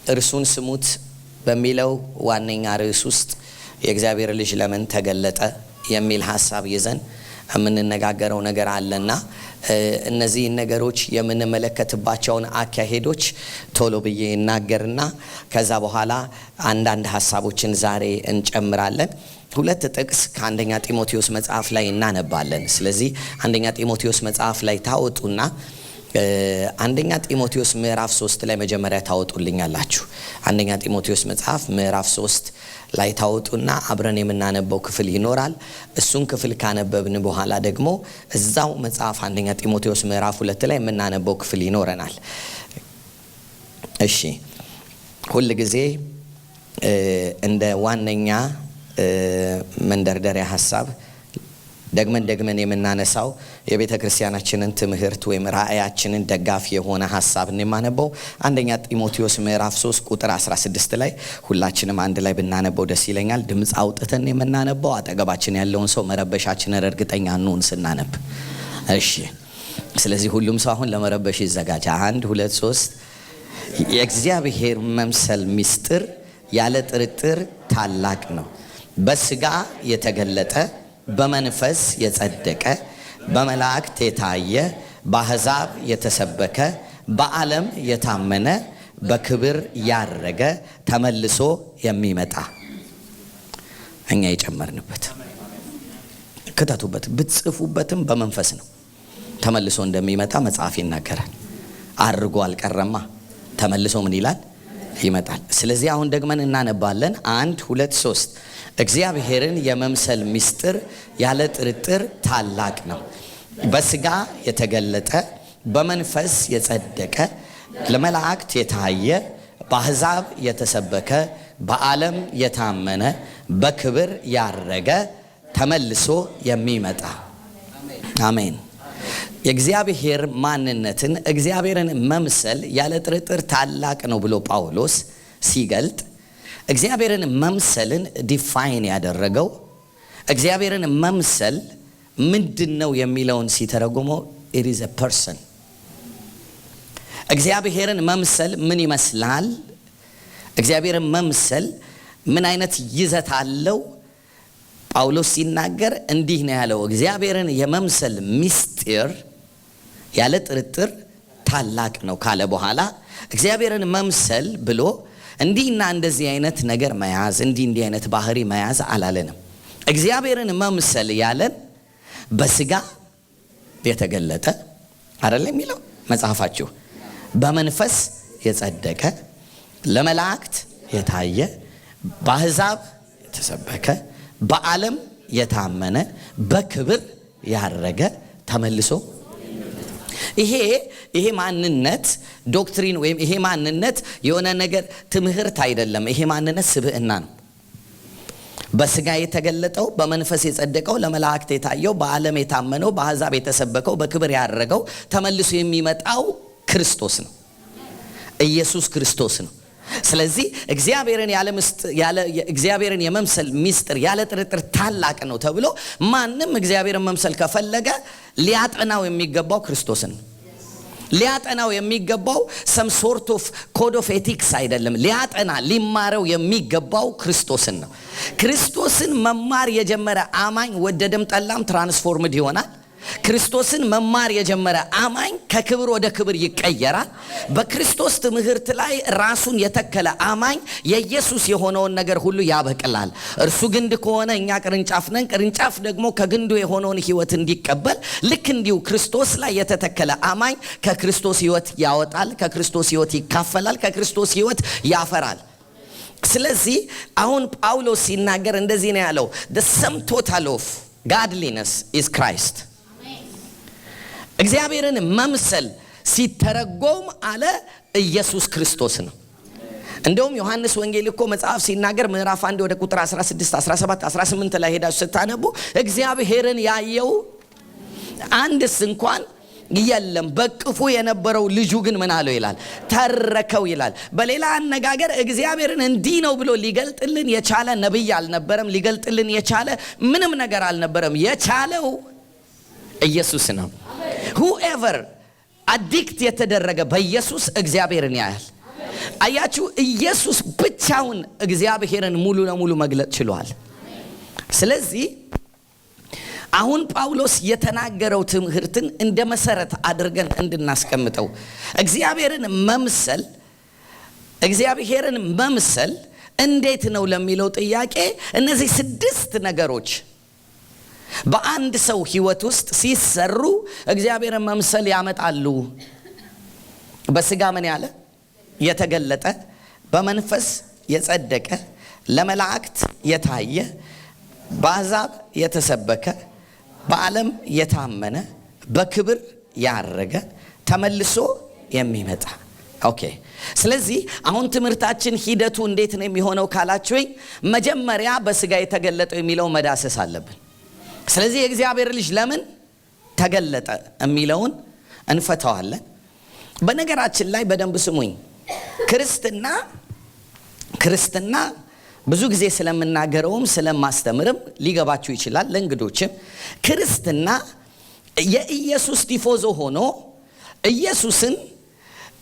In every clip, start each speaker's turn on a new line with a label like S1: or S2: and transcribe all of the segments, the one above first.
S1: እርሱን ስሙት በሚለው ዋነኛ ርዕስ ውስጥ የእግዚአብሔር ልጅ ለምን ተገለጠ የሚል ሀሳብ ይዘን የምንነጋገረው ነገር አለና እነዚህን ነገሮች የምንመለከትባቸውን አካሄዶች ቶሎ ብዬ እናገርና ከዛ በኋላ አንዳንድ ሀሳቦችን ዛሬ እንጨምራለን። ሁለት ጥቅስ ከአንደኛ ጢሞቴዎስ መጽሐፍ ላይ እናነባለን። ስለዚህ አንደኛ ጢሞቴዎስ መጽሐፍ ላይ ታወጡና አንደኛ ጢሞቴዎስ ምዕራፍ 3 ላይ መጀመሪያ ታወጡልኛላችሁ። አንደኛ ጢሞቴዎስ መጽሐፍ ምዕራፍ 3 ላይ ታወጡና አብረን የምናነበው ክፍል ይኖራል። እሱን ክፍል ካነበብን በኋላ ደግሞ እዛው መጽሐፍ አንደኛ ጢሞቴዎስ ምዕራፍ 2 ላይ የምናነበው ክፍል ይኖረናል። እሺ፣ ሁል ጊዜ እንደ ዋነኛ መንደርደሪያ ሀሳብ ደግመን ደግመን የምናነሳው የቤተ ክርስቲያናችንን ትምህርት ወይም ራእያችንን ደጋፊ የሆነ ሀሳብ ነው የማነበው። አንደኛ ጢሞቴዎስ ምዕራፍ 3 ቁጥር 16 ላይ ሁላችንም አንድ ላይ ብናነበው ደስ ይለኛል። ድምፅ አውጥተን የምናነበው፣ አጠገባችን ያለውን ሰው መረበሻችንን እርግጠኛ እንሁን ስናነብ። እሺ፣ ስለዚህ ሁሉም ሰው አሁን ለመረበሽ ይዘጋጅ። 1፣ 2፣ 3። የእግዚአብሔር መምሰል ምስጢር ያለ ጥርጥር ታላቅ ነው። በስጋ የተገለጠ፣ በመንፈስ የጸደቀ፣ በመላእክት የታየ፣ በአሕዛብ የተሰበከ፣ በዓለም የታመነ፣ በክብር ያረገ፣ ተመልሶ የሚመጣ። እኛ የጨመርንበት ክተቱበት፣ ብትጽፉበትም በመንፈስ ነው። ተመልሶ እንደሚመጣ መጽሐፍ ይናገራል። አርጎ አልቀረማ፣ ተመልሶ ምን ይላል? ይመጣል። ስለዚህ አሁን ደግመን እናነባለን። 1፣ 2፣ 3። እግዚአብሔርን የመምሰል ምስጢር ያለ ጥርጥር ታላቅ ነው። በስጋ የተገለጠ፣ በመንፈስ የጸደቀ፣ ለመላእክት የታየ፣ በአሕዛብ የተሰበከ፣ በዓለም የታመነ፣ በክብር ያረገ፣ ተመልሶ የሚመጣ። አሜን። የእግዚአብሔር ማንነትን፣ እግዚአብሔርን መምሰል ያለ ጥርጥር ታላቅ ነው ብሎ ጳውሎስ ሲገልጥ እግዚአብሔርን መምሰልን define ያደረገው፣ እግዚአብሔርን መምሰል ምንድን ነው የሚለውን ሲተረጉመው it is a person። እግዚአብሔርን መምሰል ምን ይመስላል? እግዚአብሔርን መምሰል ምን አይነት ይዘት አለው? ጳውሎስ ሲናገር እንዲህ ነው ያለው፣ እግዚአብሔርን የመምሰል ምስጢር ያለ ጥርጥር ታላቅ ነው ካለ በኋላ እግዚአብሔርን መምሰል ብሎ እንዲህና እንደዚህ አይነት ነገር መያዝ፣ እንዲህ እንዲህ አይነት ባህሪ መያዝ አላለንም። እግዚአብሔርን መምሰል ያለን በስጋ የተገለጠ አይደለም የሚለው መጽሐፋችሁ፣ በመንፈስ የጸደቀ፣ ለመላእክት የታየ፣ በአሕዛብ የተሰበከ፣ በዓለም የታመነ፣ በክብር ያረገ፣ ተመልሶ። ይሄ ማንነት doctrine ወይም ይሄ ማንነት የሆነ ነገር ትምህርት አይደለም። ይሄ ማንነት ስብዕና ነው። በስጋ የተገለጠው፣ በመንፈስ የጸደቀው፣ ለመላእክት የታየው፣ በዓለም የታመነው፣ በአሕዛብ የተሰበከው፣ በክብር ያረገው፣ ተመልሶ የሚመጣው ክርስቶስ ነው። ኢየሱስ ክርስቶስ ነው። ስለዚህ እግዚአብሔርን የመምሰል ሚስጥር ያለ ጥርጥር ታላቅ ነው ተብሎ ማንም እግዚአብሔርን መምሰል ከፈለገ ሊያጠናው የሚገባው ክርስቶስን ነው። ሊያጠናው የሚገባው some sort of code of ethics አይደለም። ሊያጠና ሊማረው የሚገባው ክርስቶስን ነው። ክርስቶስን መማር የጀመረ አማኝ ወደደም ጠላም transformed ይሆናል። ክርስቶስን መማር የጀመረ አማኝ ከክብር ወደ ክብር ይቀየራል። በክርስቶስ ትምህርት ላይ ራሱን የተከለ አማኝ የኢየሱስ የሆነውን ነገር ሁሉ ያበቅላል። እርሱ ግንድ ከሆነ እኛ ቅርንጫፍ ነን። ቅርንጫፍ ደግሞ ከግንዱ የሆነውን ሕይወት እንዲቀበል ልክ እንዲሁ ክርስቶስ ላይ የተተከለ አማኝ ከክርስቶስ ሕይወት ያወጣል፣ ከክርስቶስ ሕይወት ይካፈላል፣ ከክርስቶስ ሕይወት ያፈራል። ስለዚህ አሁን ጳውሎስ ሲናገር እንደዚህ ነው ያለው፣ the sum total of godliness is Christ። እግዚአብሔርን መምሰል ሲተረጎም አለ ኢየሱስ ክርስቶስ ነው። እንደውም ዮሐንስ ወንጌል እኮ መጽሐፍ ሲናገር ምዕራፍ 1 ወደ ቁጥር 16፣ 17፣ 18 ላይ ሄዳችሁ ስታነቡ እግዚአብሔርን ያየው አንድስ እንኳን የለም፣ በእቅፉ የነበረው ልጁ ግን ምን አለው ይላል? ተረከው ይላል። በሌላ አነጋገር እግዚአብሔርን እንዲህ ነው ብሎ ሊገልጥልን የቻለ ነብይ አልነበረም። ሊገልጥልን የቻለ ምንም ነገር አልነበረም። የቻለው ኢየሱስ ነው። Whoever addict የተደረገ በኢየሱስ እግዚአብሔርን ያያል። አያችሁ፣ ኢየሱስ ብቻውን እግዚአብሔርን ሙሉ ለሙሉ መግለጥ ችሏል። ስለዚህ አሁን ጳውሎስ የተናገረው ትምህርትን እንደ መሰረት አድርገን እንድናስቀምጠው እግዚአብሔርን መምሰል እንዴት ነው ለሚለው ጥያቄ እነዚህ ስድስት ነገሮች በአንድ ሰው ሕይወት ውስጥ ሲሰሩ እግዚአብሔርን መምሰል ያመጣሉ። በስጋ ምን ያለ የተገለጠ፣ በመንፈስ የጸደቀ፣ ለመላእክት የታየ፣ በአሕዛብ የተሰበከ፣ በዓለም የታመነ፣ በክብር ያረገ፣ ተመልሶ የሚመጣ። Okay። ስለዚህ አሁን ትምህርታችን ሂደቱ እንዴት ነው የሚሆነው ካላችሁኝ፣ መጀመሪያ በስጋ የተገለጠው የሚለው መዳሰስ አለብን። ስለዚህ የእግዚአብሔር ልጅ ለምን ተገለጠ የሚለውን እንፈታዋለን። በነገራችን ላይ በደንብ ስሙኝ። ክርስትና ብዙ ጊዜ ስለምናገረውም ስለማስተምርም ሊገባችሁ ይችላል። ለእንግዶችም ክርስትና የኢየሱስ ቲፎዞ ሆኖ ኢየሱስን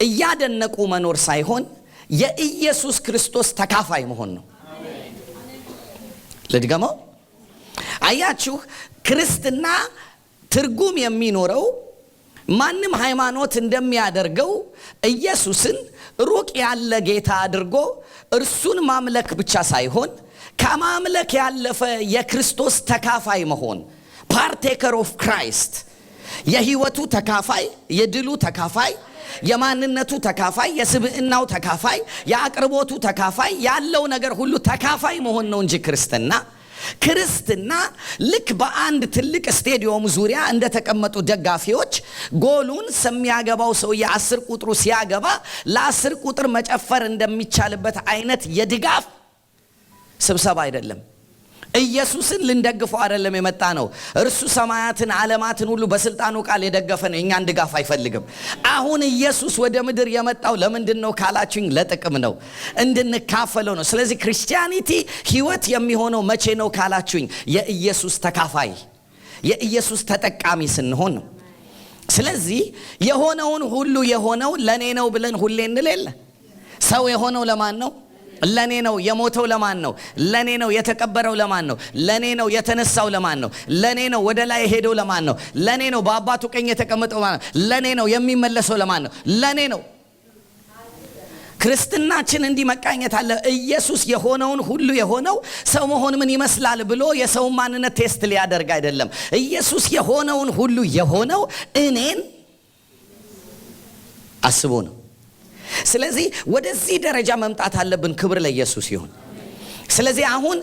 S1: እያደነቁ መኖር ሳይሆን የኢየሱስ ክርስቶስ ተካፋይ መሆን ነው። ልድገመው። አያችሁ፣ ክርስትና ትርጉም የሚኖረው ማንም ሃይማኖት እንደሚያደርገው ኢየሱስን ሩቅ ያለ ጌታ አድርጎ እርሱን ማምለክ ብቻ ሳይሆን ከማምለክ ያለፈ የክርስቶስ ተካፋይ መሆን፣ partaker of Christ፣ የህይወቱ ተካፋይ፣ የድሉ ተካፋይ፣ የማንነቱ ተካፋይ፣ የስብዕናው ተካፋይ፣ የአቅርቦቱ ተካፋይ፣ ያለው ነገር ሁሉ ተካፋይ መሆን ነው እንጂ ክርስትና ልክ በአንድ ትልቅ ስቴዲየም ዙሪያ እንደተቀመጡ ደጋፊዎች ጎሉን የሚያገባው ሰውዬ 10 ቁጥሩ ሲያገባ ለ10 ቁጥር መጨፈር እንደሚቻልበት አይነት የድጋፍ ስብሰባ አይደለም። ኢየሱስን ልንደግፈው አይደለም የመጣነው። እርሱ ሰማያትን ዓለማትን ሁሉ በስልጣኑ ቃል የደገፈ ነው። የእኛን ድጋፍ አይፈልግም። አሁን ኢየሱስ ወደ ምድር የመጣው ለምንድን ነው ካላችሁኝ፣ ለጥቅም ነው፣ እንድንካፈለው ነው። ስለዚህ Christianity ህይወት የሚሆነው መቼ ነው ካላችሁኝ፣ የኢየሱስ ተካፋይ፣ የኢየሱስ ተጠቃሚ ስንሆን ነው። ስለዚህ የሆነውን ሁሉ የሆነው ለእኔ ነው ብለን ሁሌ እንል የለ? ሰው የሆነው ለማን ነው? ለኔ ነው። የሞተው ለማን ነው? ለኔ ነው። የተቀበረው ለማን ነው? ለኔ ነው። የተነሳው ለማን ነው? ለኔ ነው። ወደ ላይ የሄደው ለማን ነው? ለኔ ነው። በአባቱ ቀኝ የተቀመጠው ለማን ነው? ለኔ ነው። የሚመለሰው ለማን ነው? ለኔ ነው። ክርስትናችን እንዲህ መቃኘት አለ። ኢየሱስ የሆነውን ሁሉ የሆነው ሰው መሆን ምን ይመስላል ብሎ የሰውን ማንነት test ሊያደርግ አይደለም። ኢየሱስ የሆነውን ሁሉ የሆነው እኔን አስቦ ነው። ስለዚህ ወደዚህ ደረጃ መምጣት አለብን። ክብር ለኢየሱስ ይሁን። ስለዚህ አሁን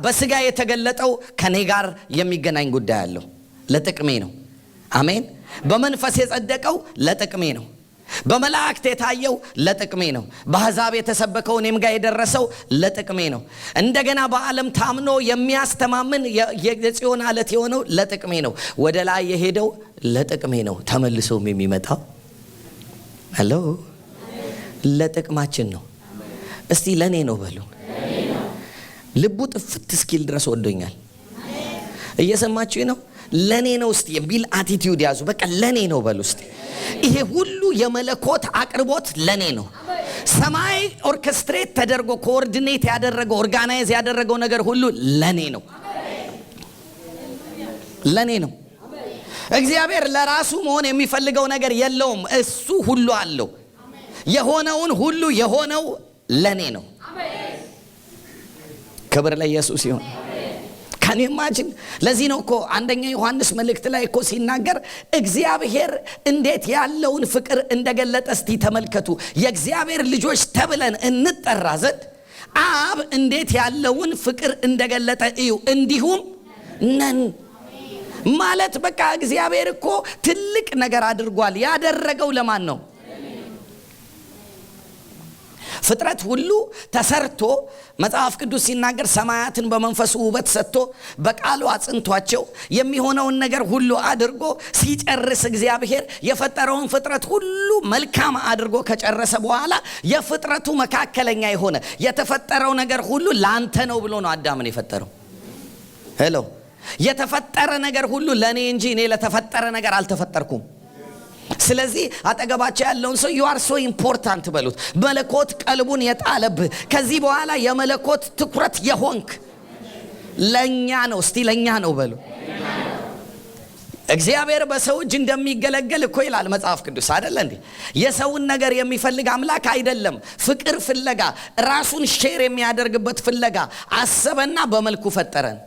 S1: በስጋ የተገለጠው ከኔ ጋር የሚገናኝ ጉዳይ አለው። ለጥቅሜ ነው። አሜን። በመንፈስ የጸደቀው ለጥቅሜ ነው። በመላእክት የታየው ለጥቅሜ ነው። በአሕዛብ የተሰበከው እኔም ጋር የደረሰው ለጥቅሜ ነው። እንደገና በዓለም ታምኖ የሚያስተማምን የጽዮን አለት የሆነው ለጥቅሜ ነው። ወደ ላይ የሄደው ለጥቅሜ ነው። ተመልሶም የሚመጣው፣ hello፣ ለጥቅማችን ነው። እስቲ ለእኔ ነው በሉ። ልቡ ጥፍት እስኪል ድረስ ወዶኛል። እየሰማችሁ ነው። ለእኔ ነው እስቲ የሚል attitude ያዙ። በቃ ለእኔ ነው በሉ እስቲ። ይሄ ሁሉ የመለኮት አቅርቦት ለእኔ ነው። ሰማይ orchestrate ተደርጎ coordinate ያደረገው፣ organize ያደረገው ነገር ሁሉ ለእኔ ነው፣ ለእኔ ነው። እግዚአብሔር ለራሱ መሆን የሚፈልገው ነገር የለውም። እሱ ሁሉ አለው። የሆነውን ሁሉ የሆነው ለእኔ ነው። ክብር ለኢየሱስ ይሁን። Can you imagine? ለዚህ ነው እኮ አንደኛ ዮሐንስ መልእክት ላይ እኮ ሲናገር እግዚአብሔር እንዴት ያለውን ፍቅር እንደገለጠ እስቲ ተመልከቱ። የእግዚአብሔር ልጆች ተብለን እንጠራ ዘንድ አብ እንዴት ያለውን ፍቅር እንደገለጠ እዩ፣ እንዲሁም ነን። ማለት በቃ እግዚአብሔር እኮ ትልቅ ነገር አድርጓል። ያደረገው ለማን ነው? ፍጥረት ሁሉ ተሰርቶ መጽሐፍ ቅዱስ ሲናገር ሰማያትን በመንፈሱ ውበት ሰጥቶ በቃሉ አጽንቷቸው የሚሆነውን ነገር ሁሉ አድርጎ ሲጨርስ፣ እግዚአብሔር የፈጠረውን ፍጥረት ሁሉ መልካም አድርጎ ከጨረሰ በኋላ የፍጥረቱ መካከለኛ የሆነ የተፈጠረው ነገር ሁሉ ላንተ ነው ብሎ ነው አዳምን የፈጠረው። Hello፣ የተፈጠረ ነገር ሁሉ ለእኔ እንጂ እኔ ለተፈጠረ ነገር አልተፈጠርኩም። ስለዚህ አጠገባቸው ያለውን ሰው you are so important በሉት። መለኮት ቀልቡን የጣለብህ፣ ከዚህ በኋላ የመለኮት ትኩረት የሆንክ ለኛ ነው። እስቲ ለኛ ነው በሉ። እግዚአብሔር በሰው እጅ እንደሚገለገል እኮ ይላል መጽሐፍ ቅዱስ አይደለ እንዴ? የሰውን ነገር የሚፈልግ አምላክ አይደለም። ፍቅር ፍለጋ፣ ራሱን share የሚያደርግበት ፍለጋ አሰበና በመልኩ ፈጠረን።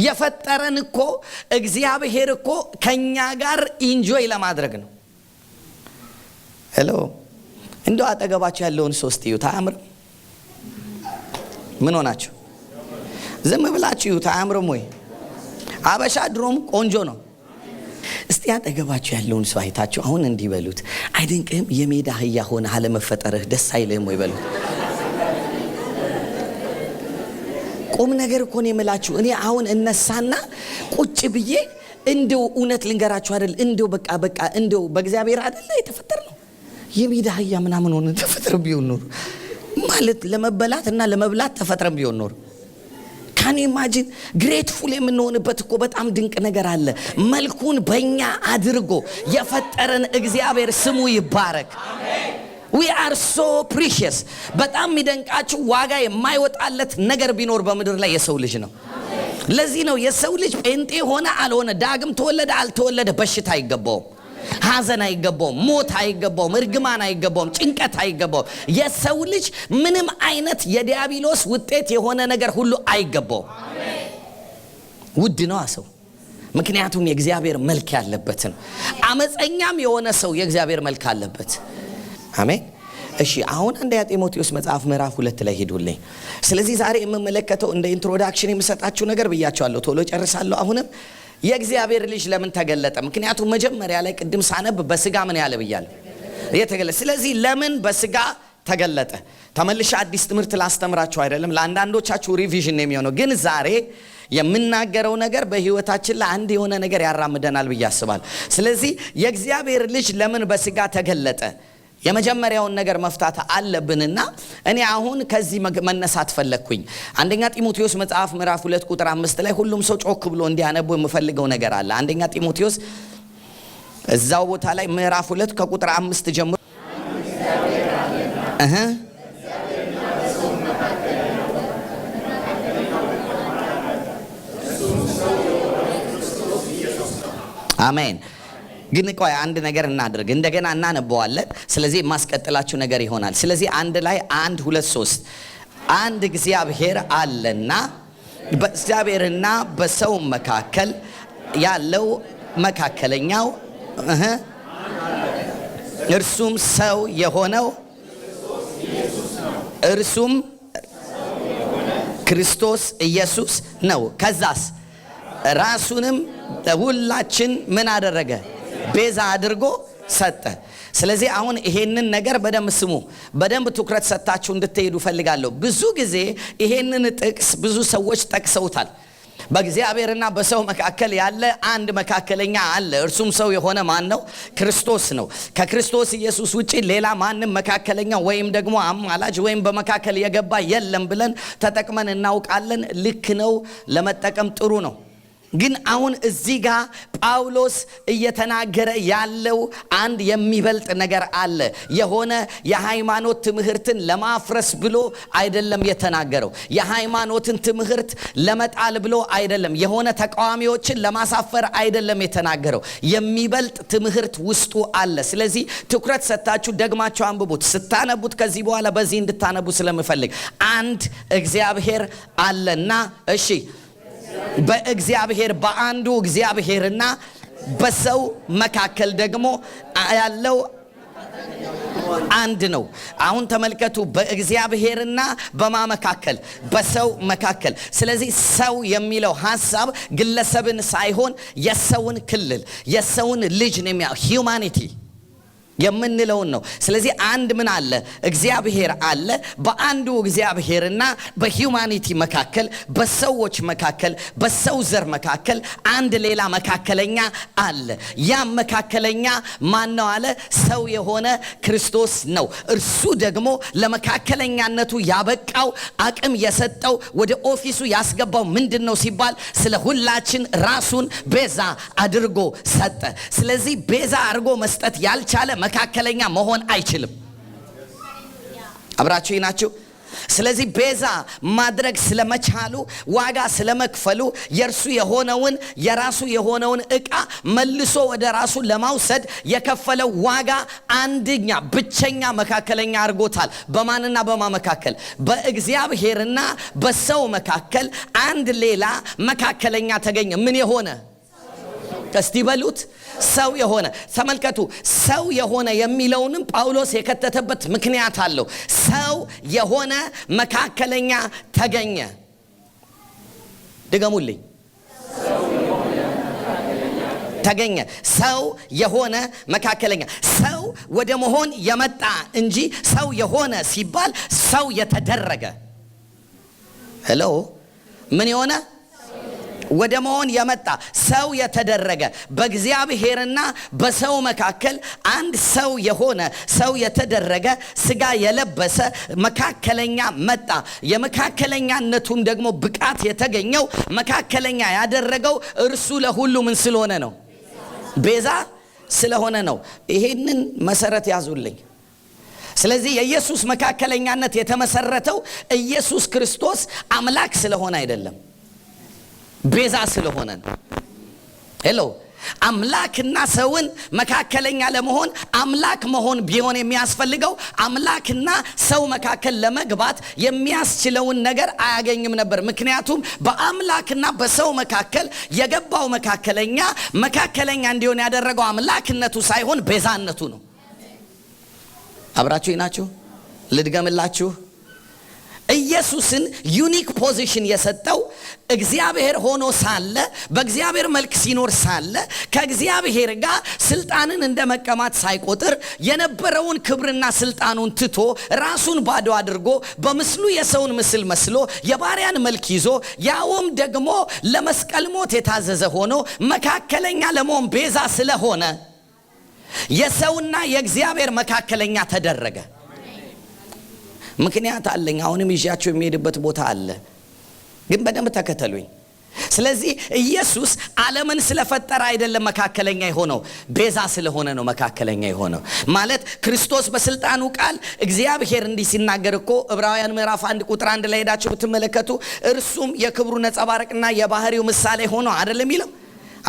S1: የፈጠረን እኮ እግዚአብሔር እኮ ከኛ ጋር enjoy ለማድረግ ነው። Hello፣ እንደው አጠገባችሁ ያለውን ሰው እስቲ እዩት፣ አያምርም? ምን ሆናችሁ? ዝም ብላችሁ እዩት፣ አያምርም ወይ? አበሻ ድሮም ቆንጆ ነው። እስቲ አጠገባችሁ ያለውን ሰው አይታችሁ አሁን እንዲህ በሉት፣ አይደንቅህም? የሜዳ አህያ ሆነህ አለመፈጠርህ ደስ አይልህም ወይ በሉት። ቁም ነገር እኮ ነው የምላችሁ። እኔ አሁን እነሳና ቁጭ ብዬ እንደው እውነት ልንገራችሁ አይደል፣ እንደው በቃ በቃ እንደው በእግዚአብሔር አይደለ የተፈጠር ነው፣ የሜዳ አህያ ምናምን ሆነ ተፈጥረን ቢሆን ኖሮ፣ ማለት ለመበላት እና ለመብላት ተፈጥረን ቢሆን ኖሮ፣ can you imagine? Grateful የምንሆንበት እኮ በጣም ድንቅ ነገር አለ። መልኩን በእኛ አድርጎ የፈጠረን እግዚአብሔር ስሙ ይባረክ። We are so precious። በጣም የሚደንቃችሁ ዋጋ የማይወጣለት ነገር ቢኖር በምድር ላይ የሰው ልጅ ነው። ለዚህ ነው የሰው ልጅ ጴንጤ ሆነ አልሆነ፣ ዳግም ተወለደ አልተወለደ በሽታ አይገባውም፣ ሐዘን አይገባውም፣ ሞት አይገባውም፣ እርግማን አይገባውም፣ ጭንቀት አይገባውም። የሰው ልጅ ምንም አይነት የዲያብሎስ ውጤት የሆነ ነገር ሁሉ አይገባውም። ውድ ነው ሰው፣ ምክንያቱም የእግዚአብሔር መልክ ያለበት ነው። አመፀኛም የሆነ ሰው የእግዚአብሔር መልክ አለበት። አሜን። እሺ፣ አሁን አንደኛ ጢሞቴዎስ መጽሐፍ ምዕራፍ 2 ላይ ሂዱልኝ። ስለዚህ ዛሬ የምመለከተው እንደ introduction የምሰጣችሁ ነገር ብያችኋለሁ፣ ቶሎ ጨርሳለሁ። አሁንም የእግዚአብሔር ልጅ ለምን ተገለጠ? ምክንያቱም መጀመሪያ ላይ ቅድም ሳነብ በስጋ ምን ያለ ብያለሁ፣ የተገለጠ። ስለዚህ ለምን በስጋ ተገለጠ? ተመልሼ አዲስ ትምህርት ላስተምራችሁ አይደለም፣ ለአንዳንዶቻችሁ revision ነው የሚሆነው። ግን ዛሬ የምናገረው ነገር በህይወታችን ላይ አንድ የሆነ ነገር ያራምደናል ብዬ አስባለሁ። ስለዚህ የእግዚአብሔር ልጅ ለምን በስጋ ተገለጠ? የመጀመሪያውን ነገር መፍታት አለብንና እኔ አሁን ከዚህ መነሳት ፈለግኩኝ። አንደኛ ጢሞቴዎስ መጽሐፍ ምዕራፍ 2 ቁጥር 5 ላይ ሁሉም ሰው ጮክ ብሎ እንዲያነቡ የምፈልገው ነገር አለ። አንደኛ ጢሞቴዎስ እዛው ቦታ ላይ ምዕራፍ 2 ከቁጥር 5 ጀምሮ። እህ አሜን። ግን ቆይ አንድ ነገር እናድርግ። እንደገና እናነበዋለን። ስለዚህ የማስቀጥላችሁ ነገር ይሆናል። ስለዚህ አንድ ላይ አንድ፣ ሁለት፣ ሶስት። አንድ እግዚአብሔር አለና በእግዚአብሔርና በሰው መካከል ያለው መካከለኛው እርሱም ሰው የሆነው እርሱም ክርስቶስ ኢየሱስ ነው። ከዛስ ራሱንም ለሁላችን ምን አደረገ? ቤዛ አድርጎ ሰጠ። ስለዚህ አሁን ይሄንን ነገር በደንብ ስሙ፣ በደንብ ትኩረት ሰጥታችሁ እንድትሄዱ ፈልጋለሁ። ብዙ ጊዜ ይሄንን ጥቅስ ብዙ ሰዎች ጠቅሰውታል። በእግዚአብሔርና በሰው መካከል ያለ አንድ መካከለኛ አለ። እርሱም ሰው የሆነ ማን ነው? ክርስቶስ ነው። ከክርስቶስ ኢየሱስ ውጪ ሌላ ማንም መካከለኛ ወይም ደግሞ አማላጅ ወይም በመካከል የገባ የለም ብለን ተጠቅመን እናውቃለን። ልክ ነው፣ ለመጠቀም ጥሩ ነው። ግን አሁን እዚህ ጋር ጳውሎስ እየተናገረ ያለው አንድ የሚበልጥ ነገር አለ። የሆነ የሃይማኖት ትምህርትን ለማፍረስ ብሎ አይደለም የተናገረው። የሃይማኖትን ትምህርት ለመጣል ብሎ አይደለም። የሆነ ተቃዋሚዎችን ለማሳፈር አይደለም የተናገረው። የሚበልጥ ትምህርት ውስጡ አለ። ስለዚህ ትኩረት ሰጥታችሁ ደግማችሁ አንብቡት። ስታነቡት ከዚህ በኋላ በዚህ እንድታነቡ ስለምፈልግ፣ አንድ እግዚአብሔር አለና፣ እሺ፣ በእግዚአብሔር በአንዱ እግዚአብሔርና በሰው መካከል ደግሞ ያለው አንድ ነው። አሁን ተመልከቱ፣ በእግዚአብሔርና በማ መካከል? በሰው መካከል። ስለዚህ ሰው የሚለው ሀሳብ ግለሰብን ሳይሆን የሰውን ክልል፣ የሰውን ልጅ ነው፣ humanity። የምንለውን ነው። ስለዚህ አንድ ምን አለ? እግዚአብሔር አለ። በአንዱ እግዚአብሔርና በ humanity መካከል፣ በሰዎች መካከል፣ በሰው ዘር መካከል አንድ ሌላ መካከለኛ አለ። ያም መካከለኛ ማን ነው አለ? ሰው የሆነ ክርስቶስ ነው። እርሱ ደግሞ ለመካከለኛነቱ ያበቃው፣ አቅም የሰጠው፣ ወደ office ኡ ያስገባው ምንድን ነው ሲባል ስለ ሁላችን ራሱን ቤዛ አድርጎ ሰጠ። ስለዚህ ቤዛ አድርጎ መስጠት ያልቻለ መካከለኛ መሆን አይችልም። አብራችሁ ናችሁ? ስለዚህ ቤዛ ማድረግ ስለመቻሉ፣ ዋጋ ስለመክፈሉ፣ የእርሱ የሆነውን፣ የራሱ የሆነውን ዕቃ መልሶ ወደ ራሱ ለማውሰድ የከፈለው ዋጋ አንደኛ ብቸኛ መካከለኛ አድርጎታል። በማንና በማ መካከል? በእግዚአብሔርና በሰው መካከል አንድ ሌላ መካከለኛ ተገኘ። ምን የሆነ? እስቲ በሉት፣ ሰው የሆነ። ተመልከቱ፣ ሰው የሆነ የሚለውንም ጳውሎስ የከተተበት ምክንያት አለው። ሰው የሆነ መካከለኛ ተገኘ። ድገሙልኝ። ተገኘ። ሰው የሆነ መካከለኛ፣ ሰው ወደ መሆን የመጣ እንጂ ሰው የሆነ ሲባል ሰው የተደረገ፣ hello፣ ምን የሆነ? ወደ መሆን የመጣ፣ ሰው የተደረገ፣ በእግዚአብሔርና በሰው መካከል አንድ ሰው የሆነ፣ ሰው የተደረገ፣ ስጋ የለበሰ መካከለኛ መጣ። የመካከለኛነቱም ደግሞ ብቃት የተገኘው፣ መካከለኛ ያደረገው እርሱ ለሁሉ ምን ስለሆነ ነው? ቤዛ ስለሆነ ነው። ይሄንን መሰረት ያዙልኝ። ስለዚህ የኢየሱስ መካከለኛነት የተመሰረተው ኢየሱስ ክርስቶስ አምላክ ስለሆነ አይደለም፣ ቤዛ ስለሆነ ነው። Hello፣ አምላክና ሰውን መካከለኛ ለመሆን አምላክ መሆን ቢሆን የሚያስፈልገው አምላክና ሰው መካከል ለመግባት የሚያስችለውን ነገር አያገኝም ነበር። ምክንያቱም በአምላክና በሰው መካከል የገባው መካከለኛ፣ መካከለኛ እንዲሆን ያደረገው አምላክነቱ ሳይሆን ቤዛነቱ ነው። አብራችሁ ናችሁ? ልድገምላችሁ። ኢየሱስን unique position የሰጠው እግዚአብሔር ሆኖ ሳለ፣ በእግዚአብሔር መልክ ሲኖር ሳለ፣ ከእግዚአብሔር ጋር ስልጣንን እንደ መቀማት ሳይቆጥር የነበረውን ክብርና ስልጣኑን ትቶ፣ ራሱን ባዶ አድርጎ፣ በምስሉ የሰውን ምስል መስሎ፣ የባሪያን መልክ ይዞ፣ ያውም ደግሞ ለመስቀል ሞት የታዘዘ ሆኖ መካከለኛ ለመሆን ቤዛ ስለሆነ የሰውና የእግዚአብሔር መካከለኛ ተደረገ። ምክንያት አለኝ። አሁንም ይዣቸው የሚሄድበት ቦታ አለ። ግን በደንብ ተከተሉኝ። ስለዚህ ኢየሱስ ዓለምን ስለፈጠረ አይደለም መካከለኛ የሆነው፣ ቤዛ ስለሆነ ነው መካከለኛ የሆነው። ማለት ክርስቶስ በስልጣኑ ቃል እግዚአብሔር እንዲህ ሲናገር እኮ ዕብራውያን ምዕራፍ 1 ቁጥር 1 ላይ ሄዳችሁ ብትመለከቱ እርሱም የክብሩ ነጸብራቅና የባህሪው ምሳሌ ሆኖ አይደለም የሚለው?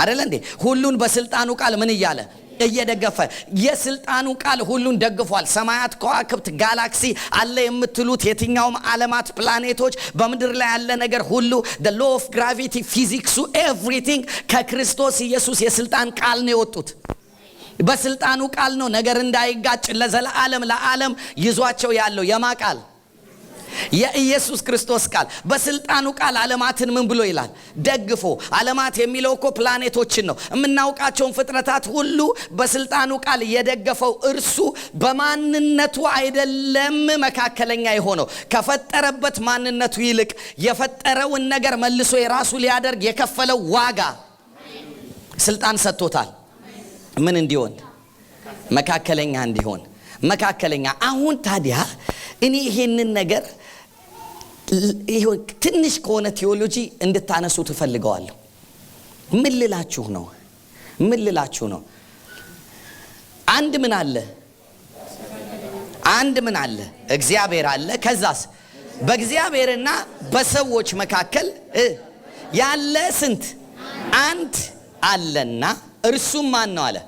S1: አይደለ እንዴ? ሁሉን በስልጣኑ ቃል ምን እያለ? እየደገፈ። የስልጣኑ ቃል ሁሉን ደግፏል። ሰማያት፣ ከዋክብት፣ ጋላክሲ አለ የምትሉት የትኛውም ዓለማት፣ ፕላኔቶች፣ በምድር ላይ ያለ ነገር ሁሉ፣ law of gravity፣ ፊዚክሱ፣ everything ከክርስቶስ ኢየሱስ የስልጣን ቃል ነው የወጡት። በስልጣኑ ቃል ነው ነገር እንዳይጋጭ ለዘለዓለም ለዓለም ይዟቸው ያለው። የማ ቃል? የኢየሱስ ክርስቶስ ቃል። በስልጣኑ ቃል ዓለማትን ምን ብሎ ይላል? ደግፎ። ዓለማት የሚለው እኮ ፕላኔቶችን ነው። የምናውቃቸውን ፍጥረታት ሁሉ በስልጣኑ ቃል የደገፈው እርሱ በማንነቱ አይደለም መካከለኛ የሆነው። ከፈጠረበት ማንነቱ ይልቅ የፈጠረውን ነገር መልሶ የራሱ ሊያደርግ የከፈለው ዋጋ ስልጣን ሰጥቶታል። ምን እንዲሆን? መካከለኛ እንዲሆን። መካከለኛ። አሁን ታዲያ እኔ ይሄንን ነገር ትንሽ ከሆነ ቴዎሎጂ እንድታነሱ ትፈልገዋለሁ። ምን ልላችሁ ነው? ምን ልላችሁ ነው? አንድ ምን አለ? አንድ ምን አለ? እግዚአብሔር አለ። ከዛስ በእግዚአብሔርና በሰዎች መካከል ያለ ስንት? አንድ አለና እርሱም ማን ነው አለ።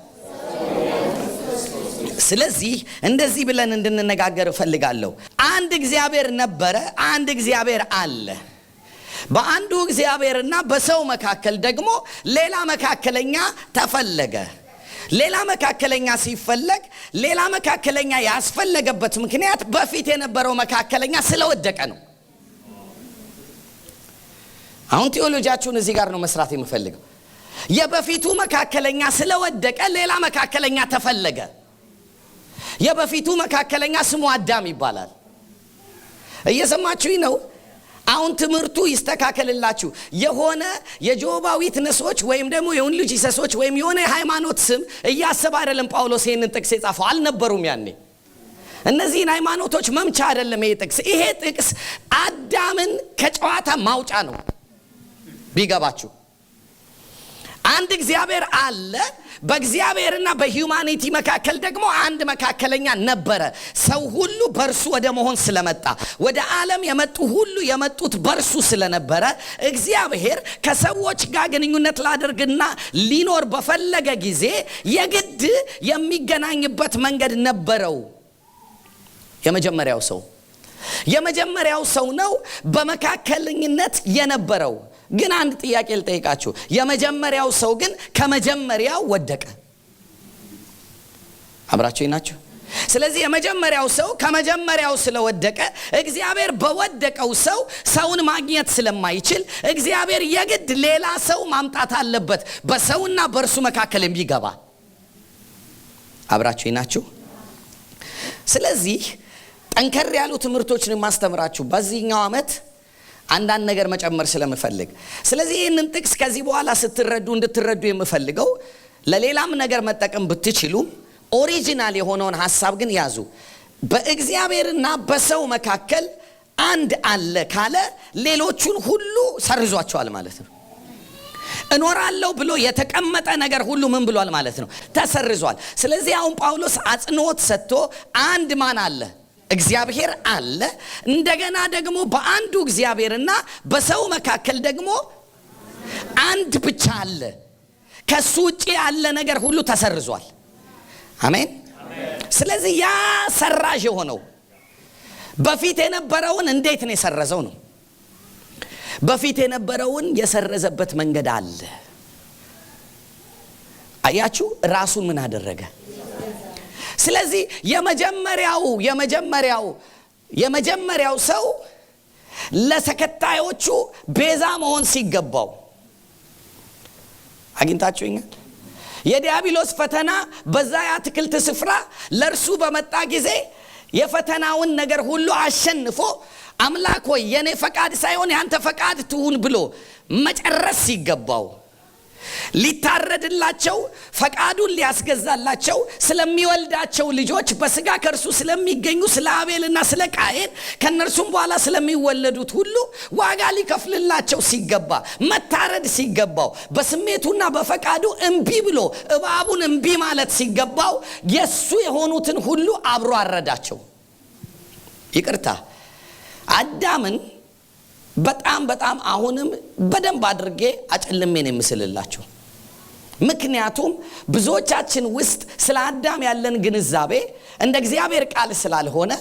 S1: ስለዚህ እንደዚህ ብለን እንድንነጋገር እፈልጋለሁ። አንድ እግዚአብሔር ነበረ፣ አንድ እግዚአብሔር አለ። በአንዱ እግዚአብሔርና በሰው መካከል ደግሞ ሌላ መካከለኛ ተፈለገ። ሌላ መካከለኛ ሲፈለግ ሌላ መካከለኛ ያስፈለገበት ምክንያት በፊት የነበረው መካከለኛ ስለወደቀ ነው። አሁን ቴዎሎጂያችሁን እዚህ ጋር ነው መስራት የምፈልገው። የበፊቱ መካከለኛ ስለወደቀ ሌላ መካከለኛ ተፈለገ። የበፊቱ መካከለኛ ስሙ አዳም ይባላል። እየሰማችሁኝ ነው? አሁን ትምህርቱ ይስተካከልላችሁ። የሆነ የ Jehovah Witness ኦች ወይም ደግሞ የ Only Jesus ኦች ወይም የሆነ የሃይማኖት ስም እያሰበ አይደለም ጳውሎስ ይህንን ጥቅስ የጻፈው። አልነበሩም ያኔ። እነዚህን ሃይማኖቶች መምቻ አይደለም ይሄ ጥቅስ። ይሄ ጥቅስ አዳምን ከጨዋታ ማውጫ ነው። ቢገባችሁ አንድ እግዚአብሔር አለ። በእግዚአብሔርና በ humanity መካከል ደግሞ አንድ መካከለኛ ነበረ። ሰው ሁሉ በእርሱ ወደ መሆን ስለመጣ፣ ወደ ዓለም የመጡ ሁሉ የመጡት በእርሱ ስለነበረ፣ እግዚአብሔር ከሰዎች ጋር ግንኙነት ላደርግና ሊኖር በፈለገ ጊዜ የግድ የሚገናኝበት መንገድ ነበረው። የመጀመሪያው ሰው ነው በመካከለኝነት የነበረው። ግን አንድ ጥያቄ ልጠይቃችሁ። የመጀመሪያው ሰው ግን ከመጀመሪያው ወደቀ። አብራችሁኝ ናችሁ? ስለዚህ የመጀመሪያው ሰው ከመጀመሪያው ስለወደቀ፣ እግዚአብሔር በወደቀው ሰው ሰውን ማግኘት ስለማይችል እግዚአብሔር የግድ ሌላ ሰው ማምጣት አለበት፣ በሰውና በእርሱ መካከል የሚገባ። አብራችሁኝ ናችሁ? ስለዚህ ጠንከር ያሉ ትምህርቶችን የማስተምራችሁ በዚህኛው ዓመት አንዳንድ ነገር መጨመር ስለምፈልግ፣ ስለዚህ ይህንን ጥቅስ ከዚህ በኋላ ስትረዱ እንድትረዱ የምፈልገው፣ ለሌላም ነገር መጠቀም ብትችሉም original የሆነውን ሀሳብ ግን ያዙ። በእግዚአብሔርና በሰው መካከል አንድ አለ ካለ ሌሎቹን ሁሉ ሰርዟቸዋል ማለት ነው። እኖራለሁ ብሎ የተቀመጠ ነገር ሁሉ ምን ብሏል ማለት ነው? ተሰርዟል። ስለዚህ አሁን ጳውሎስ አጽንኦት ሰጥቶ አንድ ማን አለ? እግዚአብሔር አለ። እንደገና ደግሞ በአንዱ እግዚአብሔርና በሰው መካከል ደግሞ አንድ ብቻ አለ። ከሱ ውጭ ያለ ነገር ሁሉ ተሰርዟል። አሜን። ስለዚህ ያ ሰራዥ የሆነው በፊት የነበረውን እንዴት ነው የሰረዘው ነው። በፊት የነበረውን የሰረዘበት መንገድ አለ። አያችሁ፣ ራሱን ምን አደረገ? ስለዚህ የመጀመሪያው ሰው ለተከታዮቹ ቤዛ መሆን ሲገባው፣ አግኝታችሁኛል? የዲያብሎስ ፈተና በዛ የአትክልት ስፍራ ለእርሱ በመጣ ጊዜ የፈተናውን ነገር ሁሉ አሸንፎ "አምላክ ሆይ፣ የኔ ፈቃድ ሳይሆን ያንተ ፈቃድ ትሁን" ብሎ መጨረስ ሲገባው፣ ሊታረድላቸው ፈቃዱን ሊያስገዛላቸው ስለሚወልዳቸው ልጆች፣ በስጋ ከእርሱ ስለሚገኙ ስለ አቤልና ስለ ቃየን፣ ከእነርሱም በኋላ ስለሚወለዱት ሁሉ ዋጋ ሊከፍልላቸው ሲገባ፣ መታረድ ሲገባው፣ በስሜቱና በፈቃዱ እምቢ ብሎ እባቡን እምቢ ማለት ሲገባው የእሱ የሆኑትን ሁሉ አብሮ አረዳቸው። ይቅርታ፣ አዳምን በጣም በጣም አሁንም በደንብ አድርጌ አጨልሜ ነው የምስልላችሁ። ምክንያቱም ብዙዎቻችን ውስጥ ስለ አዳም ያለን ግንዛቤ እንደ እግዚአብሔር ቃል ስላልሆነ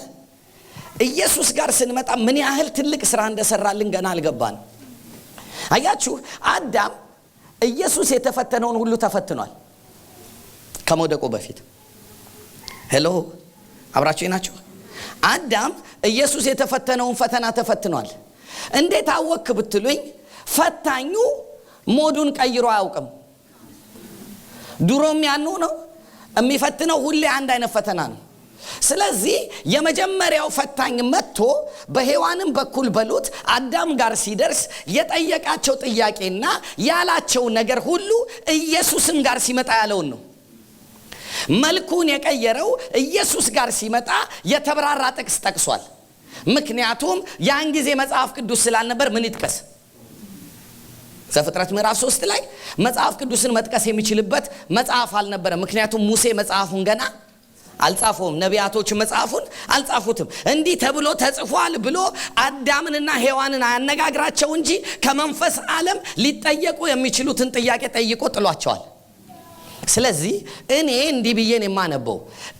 S1: ኢየሱስ ጋር ስንመጣ ምን ያህል ትልቅ ስራ እንደሰራልን ገና አልገባንም። አያችሁ፣ አዳም ኢየሱስ የተፈተነውን ሁሉ ተፈትኗል ከመውደቁ በፊት። Hello፣ አብራችሁ ናችሁ? አዳም ኢየሱስ የተፈተነውን ፈተና ተፈትኗል። እንዴት አወክ ብትሉኝ፣ ፈታኙ mode ኡን ቀይሮ አያውቅም። ድሮም ያኑ ነው የሚፈትነው፣ ሁሌ አንድ አይነት ፈተና ነው። ስለዚህ የመጀመሪያው ፈታኝ መጥቶ በሔዋንም በኩል በሉት አዳም ጋር ሲደርስ የጠየቃቸው ጥያቄና ያላቸው ነገር ሁሉ ኢየሱስም ጋር ሲመጣ ያለውን ነው። መልኩን የቀየረው ኢየሱስ ጋር ሲመጣ የተብራራ ጥቅስ ጠቅሷል። ምክንያቱም ያን ጊዜ መጽሐፍ ቅዱስ ስላልነበር ምን ይጥቀስ? ዘፍጥረት ምዕራፍ 3 ላይ መጽሐፍ ቅዱስን መጥቀስ የሚችልበት መጽሐፍ አልነበረም። ምክንያቱም ሙሴ መጽሐፉን ገና አልጻፈውም። ነቢያቶች መጽሐፉን አልጻፉትም። እንዲህ ተብሎ ተጽፏል ብሎ አዳምንና ሔዋንን አያነጋግራቸው እንጂ ከመንፈስ ዓለም ሊጠየቁ የሚችሉትን ጥያቄ ጠይቆ ጥሏቸዋል። ስለዚህ እኔ እንዲህ ብዬ ነው የማነበው፣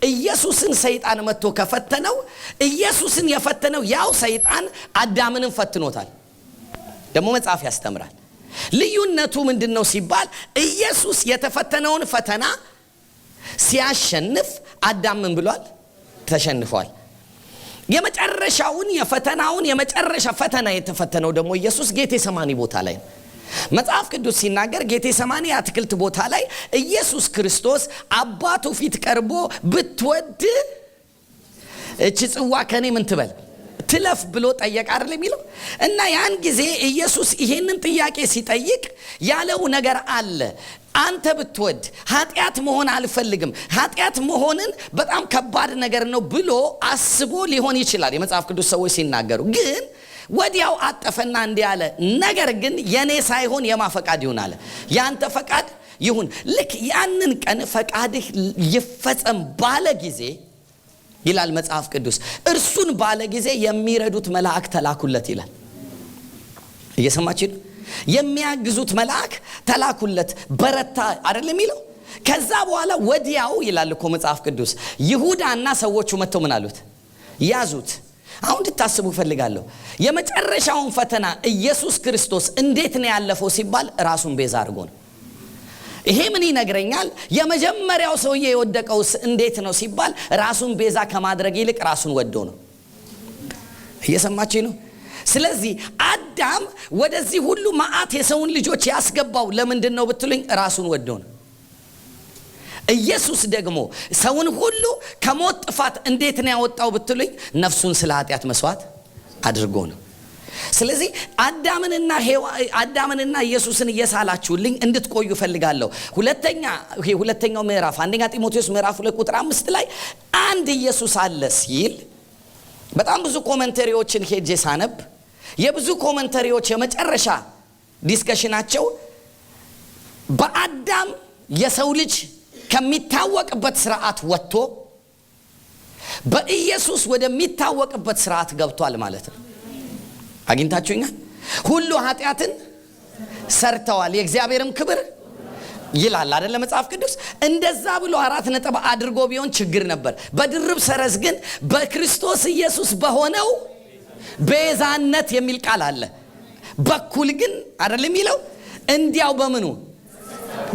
S1: ኢየሱስን ሰይጣን መጥቶ ከፈተነው፣ ኢየሱስን የፈተነው ያው ሰይጣን አዳምንም ፈትኖታል። ደግሞ መጽሐፍ ያስተምራል። ልዩነቱ ምንድን ነው ሲባል ኢየሱስ የተፈተነውን ፈተና ሲያሸንፍ አዳም ምን ብሏል? ተሸንፏል። የመጨረሻውን የፈተናውን የመጨረሻ ፈተና የተፈተነው ደግሞ ኢየሱስ ጌቴ ሰማኒ ቦታ ላይ ነው። መጽሐፍ ቅዱስ ሲናገር ጌቴ ሰማኒ የአትክልት ቦታ ላይ ኢየሱስ ክርስቶስ አባቱ ፊት ቀርቦ ብትወድ እቺ ጽዋ ከኔ ምን ትበል ትለፍ ብሎ ጠየቀ አይደል የሚለው? እና ያን ጊዜ ኢየሱስ ይሄንን ጥያቄ ሲጠይቅ ያለው ነገር አለ። አንተ ብትወድ ኃጢአት መሆን አልፈልግም፣ ኃጢአት መሆንን በጣም ከባድ ነገር ነው ብሎ አስቦ ሊሆን ይችላል የመጽሐፍ ቅዱስ ሰዎች ሲናገሩ። ግን ወዲያው አጠፈና እንዲህ አለ፣ ነገር ግን የኔ ሳይሆን የማ ፈቃድ ይሁን አለ፣ ያንተ ፈቃድ ይሁን። ልክ ያንን ቀን ፈቃድህ ይፈጸም ባለ ጊዜ ይላል መጽሐፍ ቅዱስ፣ እርሱን ባለ ጊዜ የሚረዱት መልአክ ተላኩለት ይላል። እየሰማችሁ ነው? የሚያግዙት መልአክ ተላኩለት፣ በረታ አይደል የሚለው? ከዛ በኋላ ወዲያው ይላል እኮ መጽሐፍ ቅዱስ ይሁዳና ሰዎቹ መጥተው ምን አሉት? ያዙት። አሁን እንድታስቡ እፈልጋለሁ። የመጨረሻውን ፈተና ኢየሱስ ክርስቶስ እንዴት ነው ያለፈው ሲባል ራሱን ቤዛ አድርጎ ነው። ይሄ ምን ይነግረኛል? የመጀመሪያው ሰውዬ የወደቀውስ እንዴት ነው ሲባል ራሱን ቤዛ ከማድረግ ይልቅ ራሱን ወዶ ነው። እየሰማችሁ ነው? ስለዚህ አዳም ወደዚህ ሁሉ መዓት የሰውን ልጆች ያስገባው ለምንድን ነው ብትሉኝ ራሱን ወዶ ነው። ኢየሱስ ደግሞ ሰውን ሁሉ ከሞት ጥፋት እንዴት ነው ያወጣው ብትሉኝ ነፍሱን ስለ ኃጢአት መስዋዕት አድርጎ ነው። ስለዚህ አዳምንና ኢየሱስን እየሳላችሁልኝ እንድትቆዩ እፈልጋለሁ። ሁለተኛው ምዕራፍ አንደኛ ጢሞቴዎስ ምዕራፍ 2 ቁጥር 5 ላይ አንድ ኢየሱስ አለ ሲል በጣም ብዙ commentary ዎችን ሄጄ ሳነብ የብዙ commentary ዎች የመጨረሻ discussion ኣቸው በአዳም የሰው ልጅ ከሚታወቅበት ስርዓት ወጥቶ በኢየሱስ ወደሚታወቅበት ስርዓት ገብቷል ማለት ነው። አግኝታችሁኛል? ሁሉ ኃጢአትን ሰርተዋል የእግዚአብሔርም ክብር ይላል አይደለ መጽሐፍ ቅዱስ? እንደዛ ብሎ 4 ነጥብ አድርጎ ቢሆን ችግር ነበር። በድርብ ሰረዝ ግን በክርስቶስ ኢየሱስ በሆነው ቤዛነት የሚል ቃል አለ። በኩል ግን አይደል የሚለው እንዲያው በምኑ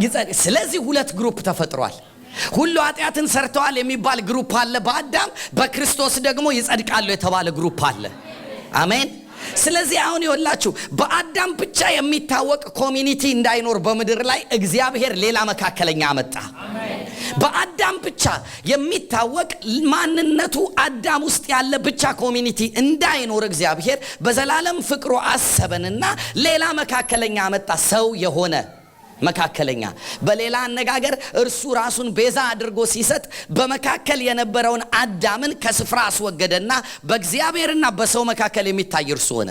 S1: ይጸድቅ። ስለዚህ ሁለት group ተፈጥሯል። ሁሉ ኃጢአትን ሰርተዋል የሚባል group አለ በአዳም፣ በክርስቶስ ደግሞ ይጸድቃሉ የተባለ group አለ። አሜን። ስለዚህ አሁን ይኸውላችሁ በአዳም ብቻ የሚታወቅ community እንዳይኖር በምድር ላይ እግዚአብሔር ሌላ መካከለኛ አመጣ። በአዳም ብቻ የሚታወቅ ማንነቱ አዳም ውስጥ ያለ ብቻ community እንዳይኖር እግዚአብሔር በዘላለም ፍቅሩ አሰበንና ሌላ መካከለኛ አመጣ፣ ሰው የሆነ መካከለኛ። በሌላ አነጋገር እርሱ ራሱን ቤዛ አድርጎ ሲሰጥ በመካከል የነበረውን አዳምን ከስፍራ አስወገደና በእግዚአብሔርና በሰው መካከል የሚታይ እርሱ ሆነ።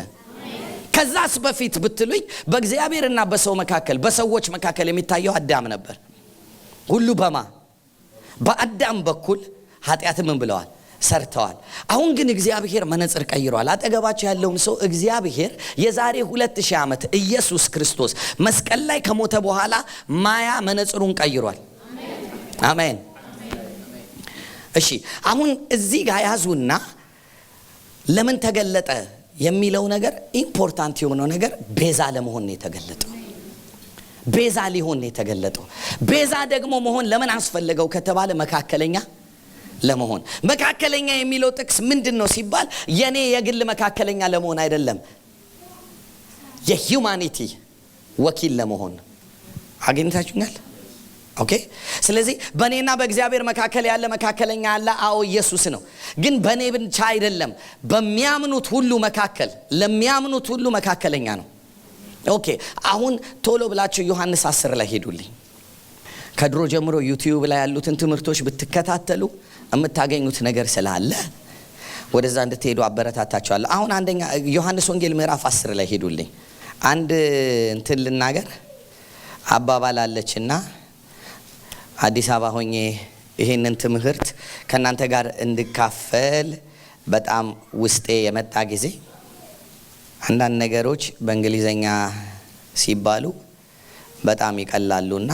S1: ከዛስ በፊት ብትሉኝ በእግዚአብሔርና በሰው መካከል በሰዎች መካከል የሚታየው አዳም ነበር። ሁሉ በአዳም በኩል ኃጢአት ምን ብለዋል? ሰርተዋል። አሁን ግን እግዚአብሔር መነጽር ቀይሯል። አጠገባቸው ያለውን ሰው እግዚአብሔር የዛሬ 2000 ዓመት ኢየሱስ ክርስቶስ መስቀል ላይ ከሞተ በኋላ ማያ መነጽሩን ቀይሯል። አሜን። እሺ አሁን እዚህ ጋር ያዙና ለምን ተገለጠ የሚለው ነገር important የሆነው ነገር ቤዛ ለመሆን ነው የተገለጠው። ቤዛ ሊሆን ነው የተገለጠው። ቤዛ ደግሞ መሆን ለምን አስፈለገው ከተባለ መካከለኛ ለመሆን። መካከለኛ የሚለው ጥቅስ ምንድነው ሲባል የኔ የግል መካከለኛ ለመሆን አይደለም፣ የ humanity ወኪል ለመሆን። አግኝታችሁኛል? Okay። ስለዚህ በኔና በእግዚአብሔር መካከል ያለ መካከለኛ አለ። አዎ ኢየሱስ ነው። ግን በኔ ብቻ አይደለም፣ በሚያምኑት ሁሉ መካከል፣ ለሚያምኑት ሁሉ መካከለኛ ነው። Okay። አሁን ቶሎ ብላችሁ ዮሐንስ 10 ላይ ሄዱልኝ። ከድሮ ጀምሮ ዩቲዩብ ላይ ያሉትን ትምህርቶች ብትከታተሉ የምታገኙት ነገር ስላለ ወደዛ እንድትሄዱ አበረታታችኋለሁ። አሁን አንደኛ ዮሐንስ ወንጌል ምዕራፍ 10 ላይ ሄዱልኝ። አንድ እንትን ልናገር አባባል አለችና አዲስ አበባ ሆኜ ይሄንን ትምህርት ከናንተ ጋር እንድካፈል በጣም ውስጤ የመጣ ጊዜ አንዳንድ ነገሮች በእንግሊዘኛ ሲባሉ በጣም ይቀላሉና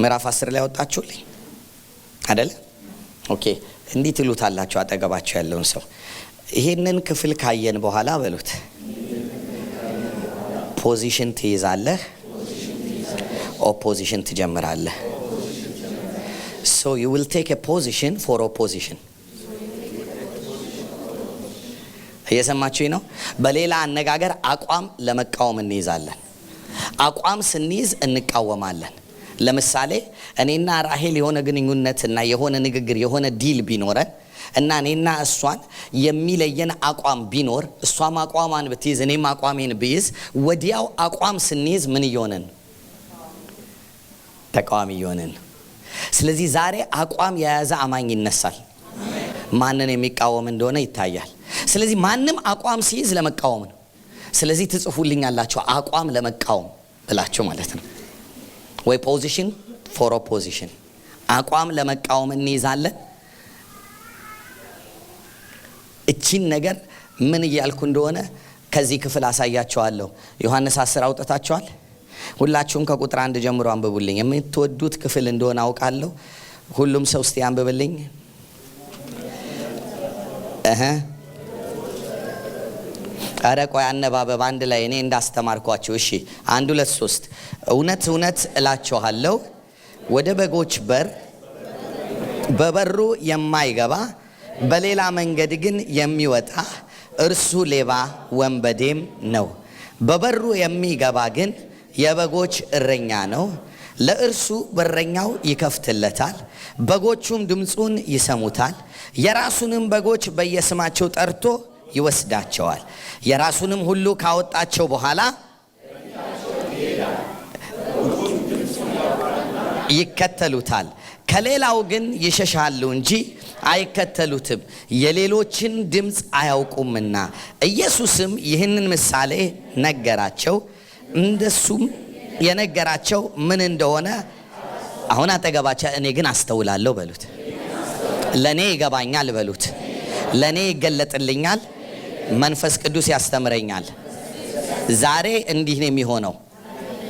S1: ምዕራፍ 10 ላይ ወጣችሁልኝ አይደል? Okay። እንዲህ ትሉታላችሁ አጠገባችሁ ያለውን ሰው ይሄንን ክፍል ካየን በኋላ በሉት position ትይዛለህ፣ opposition ትጀምራለህ። So you will take a position for opposition. እየሰማችሁኝ ነው? በሌላ አነጋገር አቋም ለመቃወም እንይዛለን። አቋም ስንይዝ እንቃወማለን። ለምሳሌ እኔና ራሄል የሆነ ግንኙነትና የሆነ ንግግር የሆነ deal ቢኖረን እና እኔና እሷን የሚለየን አቋም ቢኖር፣ እሷም አቋሟን ብትይዝ እኔም አቋሜን ብይዝ፣ ወዲያው አቋም ስንይዝ ምን እየሆንን? ተቃዋሚ እየሆንን። ስለዚህ ዛሬ አቋም የያዘ አማኝ ይነሳል። ማንን የሚቃወም እንደሆነ ይታያል። ስለዚህ ማንም አቋም ሲይዝ ለመቃወም ነው። ስለዚህ ትጽፉልኛላችሁ አቋም ለመቃወም ብላችሁ ማለት ነው። ወይ position for opposition፣ አቋም ለመቃወም እንይዛለን። እቺን ነገር ምን እያልኩ እንደሆነ ከዚህ ክፍል አሳያችኋለሁ። ዮሐንስ 10 አውጥታችኋል? ሁላችሁም ከቁጥር 1 ጀምሮ አንብቡልኝ። የምትወዱት ክፍል እንደሆነ አውቃለሁ። ሁሉም ሰው እስቲ አንብብልኝ። እህ ኧረ ቆይ አነባበብ አንድ ላይ እኔ እንዳስተማርኳችሁ። እሺ 1 2 3። እውነት እውነት እላችኋለሁ ወደ በጎች በር በበሩ የማይገባ በሌላ መንገድ ግን የሚወጣ እርሱ ሌባ ወንበዴም ነው። በበሩ የሚገባ ግን የበጎች እረኛ ነው። ለእርሱ በረኛው ይከፍትለታል፣ በጎቹም ድምፁን ይሰሙታል። የራሱንም በጎች በየስማቸው ጠርቶ ይወስዳቸዋል። የራሱንም ሁሉ ካወጣቸው በኋላ ይከተሉታል። ከሌላው ግን ይሸሻሉ እንጂ አይከተሉትም፣ የሌሎችን ድምፅ አያውቁምና። ኢየሱስም ይህንን ምሳሌ ነገራቸው። እንደሱም የነገራቸው ምን እንደሆነ አሁን አጠገባቸው እኔ ግን አስተውላለሁ በሉት። ለኔ ይገባኛል በሉት። ለኔ ይገለጥልኛል። መንፈስ ቅዱስ ያስተምረኛል። ዛሬ እንዲህ ነው የሚሆነው።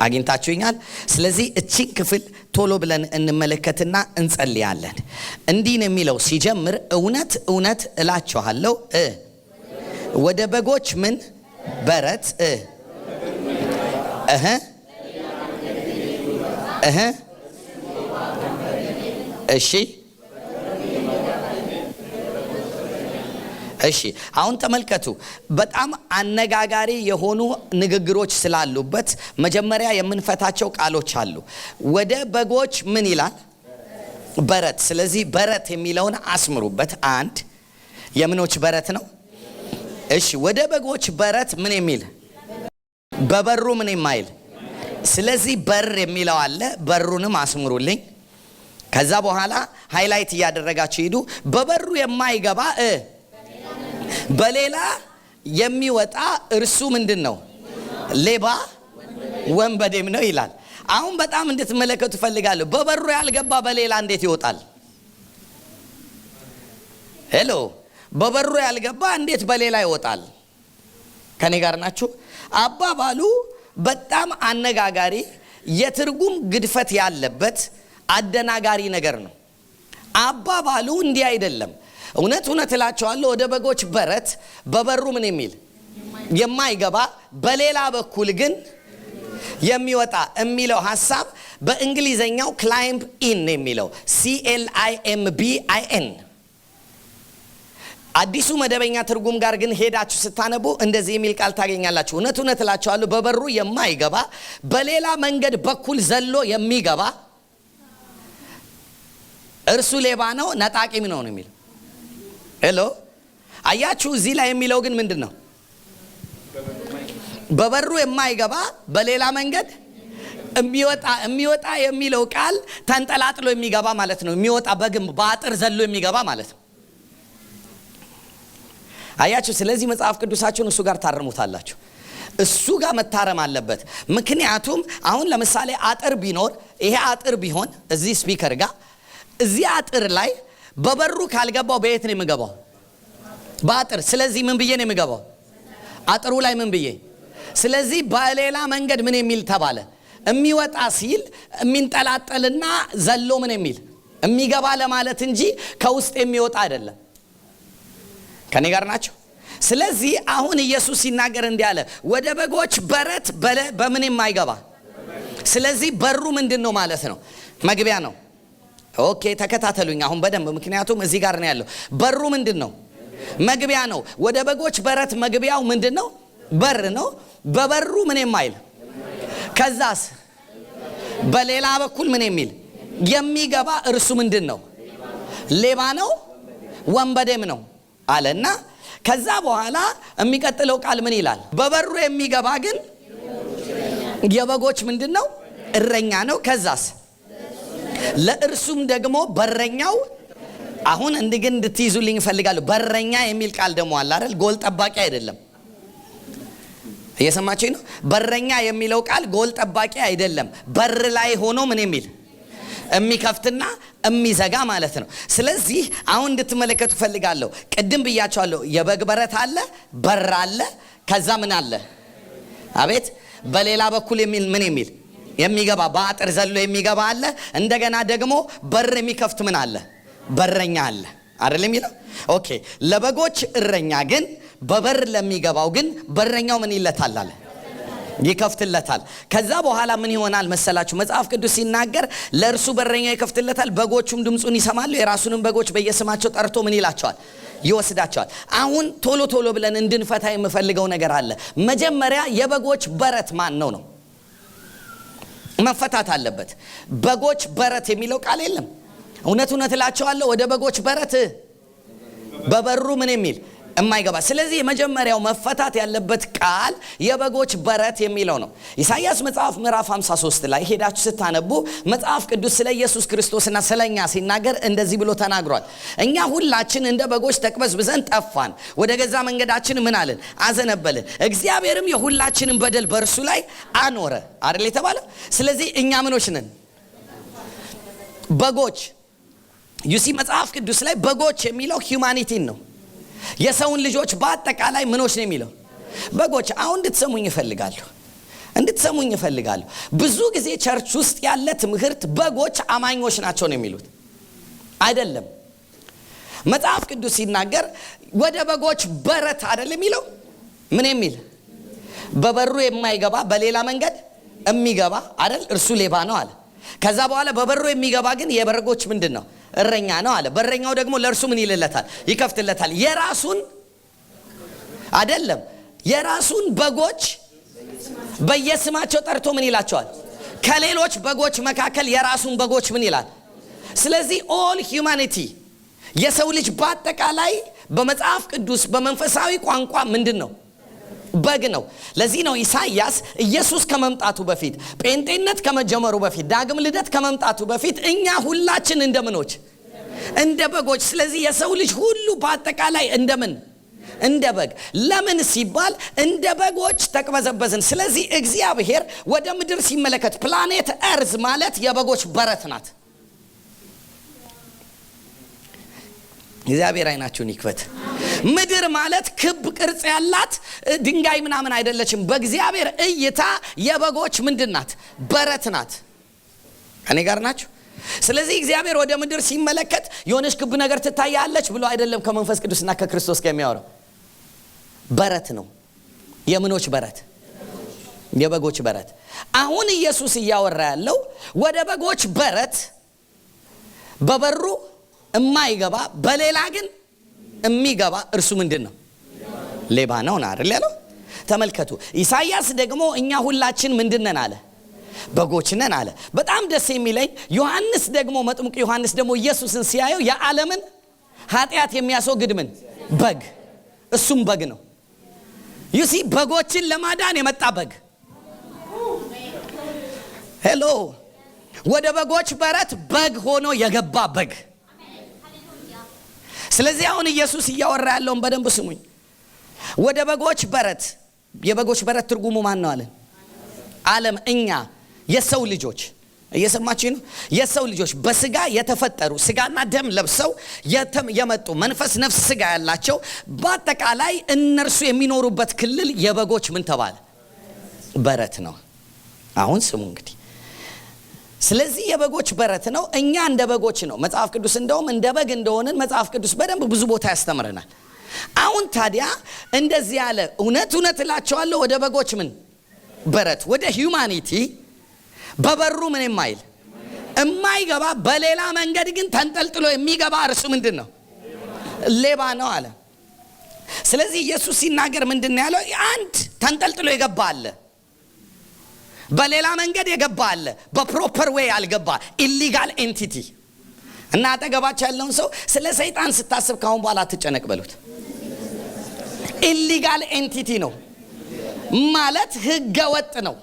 S1: አግኝታችሁኛል? ስለዚህ እቺን ክፍል ቶሎ ብለን እንመለከትና እንጸልያለን። እንዲህ ነው የሚለው ሲጀምር፣ እውነት እውነት እላችኋለሁ ወደ በጎች ምን በረት እህ እህ እሺ እሺ። አሁን ተመልከቱ፣ በጣም አነጋጋሪ የሆኑ ንግግሮች ስላሉበት መጀመሪያ የምንፈታቸው ቃሎች አሉ። ወደ በጎች ምን ይላል? በረት። ስለዚህ በረት የሚለውን አስምሩበት። አንድ የምኖች በረት ነው። እሺ፣ ወደ በጎች በረት ምን የሚል? በበሩ ምን የማይል። ስለዚህ በር የሚለው አለ። በሩንም አስምሩልኝ። ከዛ በኋላ highlight እያደረጋችሁ ሂዱ። በበሩ የማይገባ በሌላ የሚወጣ እርሱ ምንድን ነው? ሌባ ወንበዴም ነው ይላል። አሁን በጣም እንድትመለከቱ እፈልጋለሁ። በበሩ ያልገባ በሌላ እንዴት ይወጣል? Hello፣ በበሩ ያልገባ እንዴት በሌላ ይወጣል? ከኔ ጋር ናችሁ? አባባሉ በጣም አነጋጋሪ፣ የትርጉም ግድፈት ያለበት አደናጋሪ ነገር ነው። አባባሉ እንዲህ አይደለም። እውነት እውነት እላችኋለሁ ወደ በጎች በረት በበሩ ምን የሚል የማይገባ በሌላ በኩል ግን የሚወጣ የሚለው ሐሳብ በእንግሊዘኛው climb in የሚለው CLIMBIN። አዲሱ መደበኛ ትርጉም ጋር ግን ሄዳችሁ ስታነቡ እንደዚህ የሚል ቃል ታገኛላችሁ። እውነት እውነት እላችኋለሁ በበሩ የማይገባ በሌላ መንገድ በኩል ዘሎ የሚገባ እርሱ ሌባ ነው ነጣቂም ነው ነው የሚለው። Hello፣ አያችሁ፣ እዚህ ላይ የሚለው ግን ምንድን ነው? በበሩ የማይገባ በሌላ መንገድ የሚወጣ። የሚወጣ የሚለው ቃል ተንጠላጥሎ የሚገባ ማለት ነው። የሚወጣ በግንብ በአጥር ዘሎ የሚገባ ማለት ነው። አያችሁ፣ ስለዚህ መጽሐፍ ቅዱሳችሁን እሱ ጋር ታርሙታላችሁ። እሱ ጋር መታረም አለበት። ምክንያቱም አሁን ለምሳሌ አጥር ቢኖር፣ ይሄ አጥር ቢሆን እዚህ speaker ጋር እዚህ አጥር ላይ በበሩ ካልገባው በየት ነው የምገባው? በአጥር። ስለዚህ ምን ብዬ ነው የምገባው? አጥሩ ላይ ምን ብዬ? ስለዚህ በሌላ መንገድ ምን የሚል ተባለ? የሚወጣ ሲል የሚንጠላጠልና ዘሎ ምን የሚል የሚገባ ለማለት እንጂ ከውስጥ የሚወጣ አይደለም። ከኔ ጋር ናቸው? ስለዚህ አሁን ኢየሱስ ሲናገር እንዲህ አለ፣ ወደ በጎች በረት በምን የማይገባ። ስለዚህ በሩ ምንድን ነው ማለት ነው? መግቢያ ነው። Okay፣ ተከታተሉኝ አሁን በደንብ፣ ምክንያቱም እዚህ ጋር ነው ያለው። በሩ ምንድን ነው? መግቢያ ነው። ወደ በጎች በረት መግቢያው ምንድን ነው? በር ነው። በበሩ ምን የማይል ከዛስ በሌላ በኩል ምን የሚል የሚገባ እርሱ ምንድን ነው? ሌባ ነው፣ ወንበዴም ነው አለና ከዛ በኋላ የሚቀጥለው ቃል ምን ይላል? በበሩ የሚገባ ግን የበጎች ምንድን ነው? እረኛ ነው። ከዛስ ለእርሱም ደግሞ በረኛው። አሁን እንድግን እንድትይዙልኝ እፈልጋለሁ። በረኛ የሚል ቃል ደግሞ አለ አይደል? ጎል ጠባቂ አይደለም። እየሰማችሁኝ ነው? በረኛ የሚለው ቃል ጎል ጠባቂ አይደለም። በር ላይ ሆኖ ምን የሚል የሚከፍትና የሚዘጋ ማለት ነው። ስለዚህ አሁን እንድትመለከቱ እፈልጋለሁ። ቅድም ብያቸዋለሁ። የበግ በረት አለ፣ በር አለ፣ ከዛ ምን አለ? አቤት፣ በሌላ በኩል የሚል ምን የሚል የሚገባ በአጥር ዘሎ የሚገባ አለ። እንደገና ደግሞ በር የሚከፍት ምን አለ? በረኛ አለ አይደል የሚለው? Okay። ለበጎች እረኛ ግን በበር ለሚገባው ግን በረኛው ምን ይለታል አለ? ይከፍትለታል። ከዛ በኋላ ምን ይሆናል መሰላችሁ? መጽሐፍ ቅዱስ ሲናገር ለእርሱ በረኛው ይከፍትለታል፣ በጎቹም ድምፁን ይሰማሉ፣ የራሱንም በጎች በየስማቸው ጠርቶ ምን ይላቸዋል? ይወስዳቸዋል። አሁን ቶሎ ቶሎ ብለን እንድንፈታ የምፈልገው ነገር አለ። መጀመሪያ የበጎች በረት ማን ነው ነው መፈታት አለበት። በጎች በረት የሚለው ቃል የለም። እውነት እውነት እላቸዋለሁ ወደ በጎች በረት በበሩ ምን የሚል የማይገባ። ስለዚህ የመጀመሪያው መፈታት ያለበት ቃል የበጎች በረት የሚለው ነው። ኢሳይያስ መጽሐፍ ምዕራፍ 53 ላይ ሄዳችሁ ስታነቡ መጽሐፍ ቅዱስ ስለ ኢየሱስ ክርስቶስና ስለኛ ሲናገር እንደዚህ ብሎ ተናግሯል። እኛ ሁላችን እንደ በጎች ተቅበዝብዘን ጠፋን፣ ወደ ገዛ መንገዳችን ምን አለን? አዘነበልን። እግዚአብሔርም የሁላችንን በደል በእርሱ ላይ አኖረ አይደል የተባለው? ስለዚህ እኛ ምኖች ነን? በጎች። You see መጽሐፍ ቅዱስ ላይ በጎች የሚለው humanity ን ነው። የሰውን ልጆች በአጠቃላይ ምኖች ነው የሚለው? በጎች። አሁን እንድትሰሙኝ እፈልጋለሁ። ብዙ ጊዜ church ውስጥ ያለ ትምህርት በጎች አማኞች ናቸው ነው የሚሉት። አይደለም። መጽሐፍ ቅዱስ ሲናገር ወደ በጎች በረት አይደል የሚለው? ምን የሚል? በበሩ የማይገባ በሌላ መንገድ የሚገባ አይደል? እርሱ ሌባ ነው አለ። ከዛ በኋላ በበሩ የሚገባ ግን የበጎች ምንድን ነው? እረኛ ነው አለ። በረኛው ደግሞ ለእርሱ ምን ይልለታል? ይከፍትለታል። የራሱን አይደለም፣ የራሱን በጎች በየስማቸው ጠርቶ ምን ይላቸዋል? ከሌሎች በጎች መካከል የራሱን በጎች ምን ይላል? ስለዚህ all humanity፣ የሰው ልጅ በአጠቃላይ በመጽሐፍ ቅዱስ በመንፈሳዊ ቋንቋ ምንድን ነው? በግ ነው። ለዚህ ነው ኢሳይያስ ኢየሱስ ከመምጣቱ በፊት፣ ጴንጤነት ከመጀመሩ በፊት፣ ዳግም ልደት ከመምጣቱ በፊት እኛ ሁላችን እንደምኖች? እንደ በጎች። ስለዚህ የሰው ልጅ ሁሉ በአጠቃላይ እንደምን? እንደ በግ። ለምን ሲባል እንደ በጎች ተቅበዘበዝን። ስለዚህ እግዚአብሔር ወደ ምድር ሲመለከት planet earth ማለት የበጎች በረት ናት። እግዚአብሔር አይናችሁን ይክፈት። ምድር ማለት ክብ ቅርጽ ያላት ድንጋይ ምናምን አይደለችም። በእግዚአብሔር እይታ የበጎች ምንድን ናት? በረት ናት። እኔ ጋር ናችሁ? ስለዚህ እግዚአብሔር ወደ ምድር ሲመለከት የሆነች ክብ ነገር ትታያለች ብሎ አይደለም ከመንፈስ ቅዱስና ከክርስቶስ ጋር የሚያወራው። በረት ነው። የምኖች በረት? የበጎች በረት። አሁን ኢየሱስ እያወራ ያለው ወደ በጎች በረት በበሩ የማይገባ በሌላ ግን የሚገባ እርሱ ምንድን ነው? ሌባ ነው አይደል ያለው? ተመልከቱ። ኢሳይያስ ደግሞ እኛ ሁላችን ምንድን ነን አለ? በጎች ነን አለ። በጣም ደስ የሚለኝ ዮሐንስ ደግሞ፣ መጥምቁ ዮሐንስ ደግሞ ኢየሱስን ሲያየው የዓለምን ኃጢአት የሚያስወግድ ምን? በግ። እሱም በግ ነው። You see፣ በጎችን ለማዳን የመጣ በግ። Hello፣ ወደ በጎች በረት በግ ሆኖ የገባ በግ። ስለዚህ አሁን ኢየሱስ እያወራ ያለውን በደንብ ስሙኝ። ወደ በጎች በረት፣ የበጎች በረት ትርጉሙ ማን ነው አለን? ዓለም፣ እኛ የሰው ልጆች። እየሰማችሁ ነው? የሰው ልጆች በስጋ የተፈጠሩ፣ ስጋና ደም ለብሰው የመጡ፣ መንፈስ፣ ነፍስ፣ ስጋ ያላቸው በአጠቃላይ እነርሱ የሚኖሩበት ክልል የበጎች ምን ተባለ? በረት ነው። አሁን ስሙ እንግዲህ። ስለዚህ የበጎች በረት ነው። እኛ እንደ በጎች ነው። መጽሐፍ ቅዱስ እንደውም እንደ በግ እንደሆንን መጽሐፍ ቅዱስ በደንብ ብዙ ቦታ ያስተምረናል። አሁን ታዲያ እንደዚህ ያለ፣ እውነት እውነት እላችኋለሁ ወደ በጎች ምን በረት፣ ወደ humanity በበሩ ምን የማይል፣ የማይገባ፣ በሌላ መንገድ ግን ተንጠልጥሎ የሚገባ እርሱ ምንድን ነው? ሌባ ነው አለ። ስለዚህ ኢየሱስ ሲናገር ምንድን ነው ያለው? አንድ ተንጠልጥሎ የገባ አለ። በሌላ መንገድ የገባ አለ፣ በ proper way ያልገባ illegal entity። እና አጠገባቸው ያለውን ሰው ስለ ሰይጣን ስታስብ ካሁን በኋላ አትጨነቅ በሉት። Illegal entity ነው ማለት ህገ ወጥ ነው።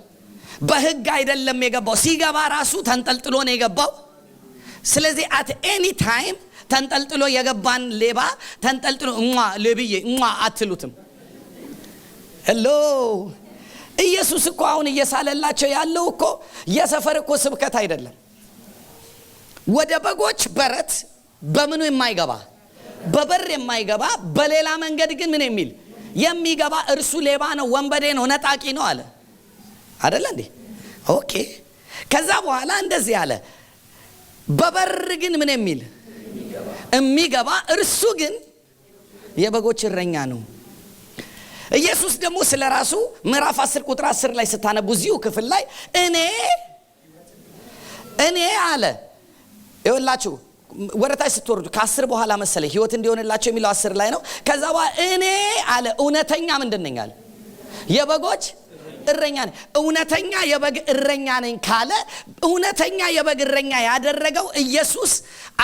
S1: በህግ አይደለም የገባው። ሲገባ ራሱ ተንጠልጥሎ ነው የገባው። ስለዚህ at any time ተንጠልጥሎ የገባን ሌባ ተንጠልጥሎ እሟ ሌብዬ እሟ አትሉትም። Hello፣ ኢየሱስ እኮ አሁን እየሳለላቸው ያለው እኮ የሰፈር እኮ ስብከት አይደለም። ወደ በጎች በረት በምኑ የማይገባ፣ በበር የማይገባ፣ በሌላ መንገድ ግን ምን የሚል የሚገባ እርሱ ሌባ ነው፣ ወንበዴ ነው፣ ነጣቂ ነው አለ። አደለ እንዴ? Okay። ከዛ በኋላ እንደዚህ አለ። በበር ግን ምን የሚል የሚገባ እርሱ ግን የበጎች እረኛ ነው። ኢየሱስ ደግሞ ስለ ራሱ ምዕራፍ 10 ቁጥር 10 ላይ ስታነቡ እዚሁ ክፍል ላይ እኔ አለ። ይኸውላችሁ ወደታች ስትወርዱ ከ10 በኋላ መሰለኝ፣ ህይወት እንዲሆንላቸው የሚለው 10 ላይ ነው። ከዛ በኋላ እኔ አለ እውነተኛ ምንድን ነኝ አለ? የበጎች እረኛ ነኝ። እውነተኛ የበግ እረኛ ነኝ ካለ እውነተኛ የበግ እረኛ ያደረገው ኢየሱስ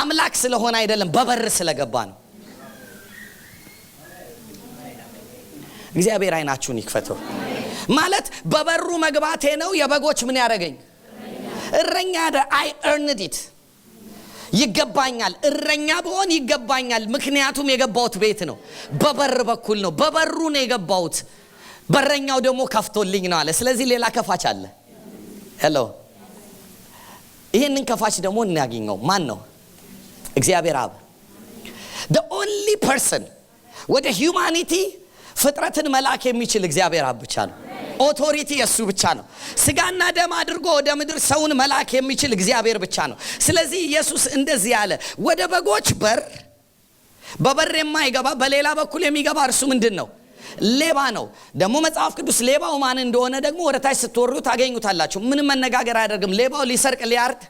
S1: አምላክ ስለሆነ አይደለም፣ በበር ስለገባ ነው። እግዚአብሔር አይናችሁን ይክፈተው። ማለት በበሩ መግባቴ ነው የበጎች ምን ያደረገኝ? እረኛ። I earned it፣ ይገባኛል። እረኛ ብሆን ይገባኛል። ምክንያቱም የገባሁት ቤት ነው፣ በበር በኩል ነው፣ በበሩ ነው የገባሁት። በረኛው ደግሞ ከፍቶልኝ ነው አለ። ስለዚህ ሌላ ከፋች አለ። Hello፣ ይህንን ከፋች ደግሞ እናገኘው ማን ነው? እግዚአብሔር አብ። The only person ወደ humanity ፍጥረትን መላክ የሚችል እግዚአብሔር አብ ብቻ ነው። Authority የእሱ ብቻ ነው። ስጋና ደም አድርጎ ወደ ምድር ሰውን መላክ የሚችል እግዚአብሔር ብቻ ነው። ስለዚህ ኢየሱስ እንደዚህ አለ፣ ወደ በጎች በር በበር የማይገባ በሌላ በኩል የሚገባ እርሱ ምንድን ነው? ሌባ ነው። ደግሞ መጽሐፍ ቅዱስ ሌባው ማን እንደሆነ ደግሞ ወደ ታች ስትወርዱ ታገኙታላችሁ። ምንም መነጋገር አያደርግም። ሌባው ሊሰርቅ፣ ሊያርድ፣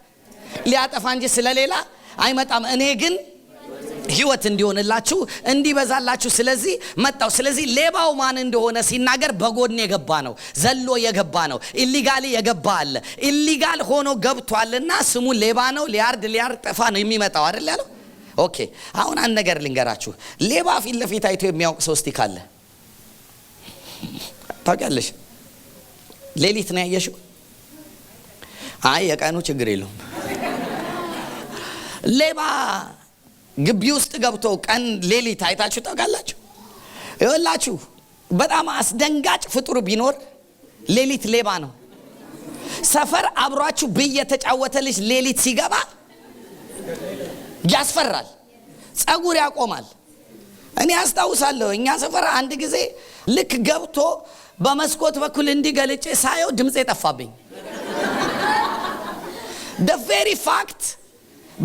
S1: ሊያጠፋ እንጂ ስለሌላ አይመጣም። እኔ ግን ህይወት እንዲሆንላችሁ እንዲበዛላችሁ ስለዚህ መጣው። ስለዚህ ሌባው ማን እንደሆነ ሲናገር በጎን የገባ ነው፣ ዘሎ የገባ ነው፣ illegally የገባ አለ። Illegal ሆኖ ገብቷልና ስሙ ሌባ ነው፣ ሊያርድ ሊያጠፋ ነው የሚመጣው አይደል ያለው? Okay፣ አሁን አንድ ነገር ልንገራችሁ። ሌባ ፊት ለፊት አይቶ የሚያውቅ ሰው እስቲ ካለ ታውቂያለሽ? ሌሊት ነው ያየሽው? አይ የቀኑ ችግር የለውም። ሌባ ግቢ ውስጥ ገብቶ ቀን ሌሊት አይታችሁ ታውቃላችሁ? ይኸውላችሁ በጣም አስደንጋጭ ፍጡር ቢኖር ሌሊት ሌባ ነው። ሰፈር አብሯችሁ ብይ የተጫወተ ልጅ ሌሊት ሲገባ ያስፈራል፣ ጸጉር ያቆማል። እኔ አስታውሳለሁ እኛ ሰፈር አንድ ጊዜ ልክ ገብቶ በመስኮት በኩል እንዲገልጬ ሳየው ድምፄ ጠፋብኝ። The very fact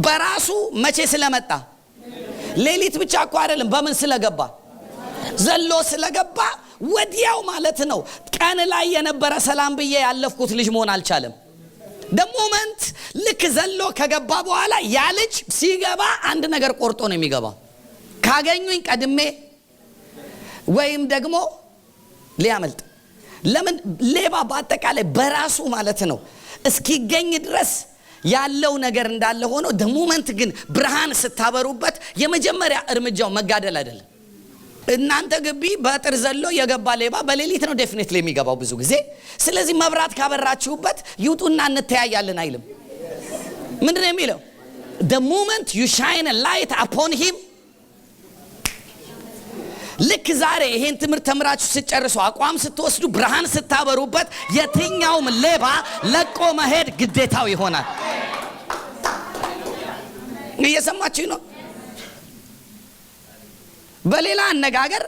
S1: በራሱ መቼ ስለመጣ፣ ሌሊት ብቻ እኮ አይደለም፣ በምን ስለገባ? ዘሎ ስለገባ ወዲያው ማለት ነው። ቀን ላይ የነበረ ሰላም ብዬ ያለፍኩት ልጅ መሆን አልቻለም። The moment ልክ ዘሎ ከገባ በኋላ ያ ልጅ ሲገባ አንድ ነገር ቆርጦ ነው የሚገባው። ካገኙኝ ቀድሜ ወይም ደግሞ ሊያመልጥ። ለምን? ሌባ በአጠቃላይ በራሱ ማለት ነው እስኪገኝ ድረስ ያለው ነገር እንዳለ ሆኖ the moment ግን ብርሃን ስታበሩበት የመጀመሪያ እርምጃው መጋደል አይደለም። እናንተ ግቢ በአጥር ዘሎ የገባ ሌባ በሌሊት ነው definitely የሚገባው ብዙ ጊዜ። ስለዚህ መብራት ካበራችሁበት ይውጡና እንተያያለን አይልም። ምንድን ነው የሚለው? The moment you shine a light upon him፣ ልክ ዛሬ ይሄን ትምህርት ተምራችሁ ስትጨርሱ አቋም ስትወስዱ ብርሃን ስታበሩበት የትኛውም ሌባ ለቆ መሄድ ግዴታው ይሆናል። እየሰማችሁ ነው? በሌላ አነጋገር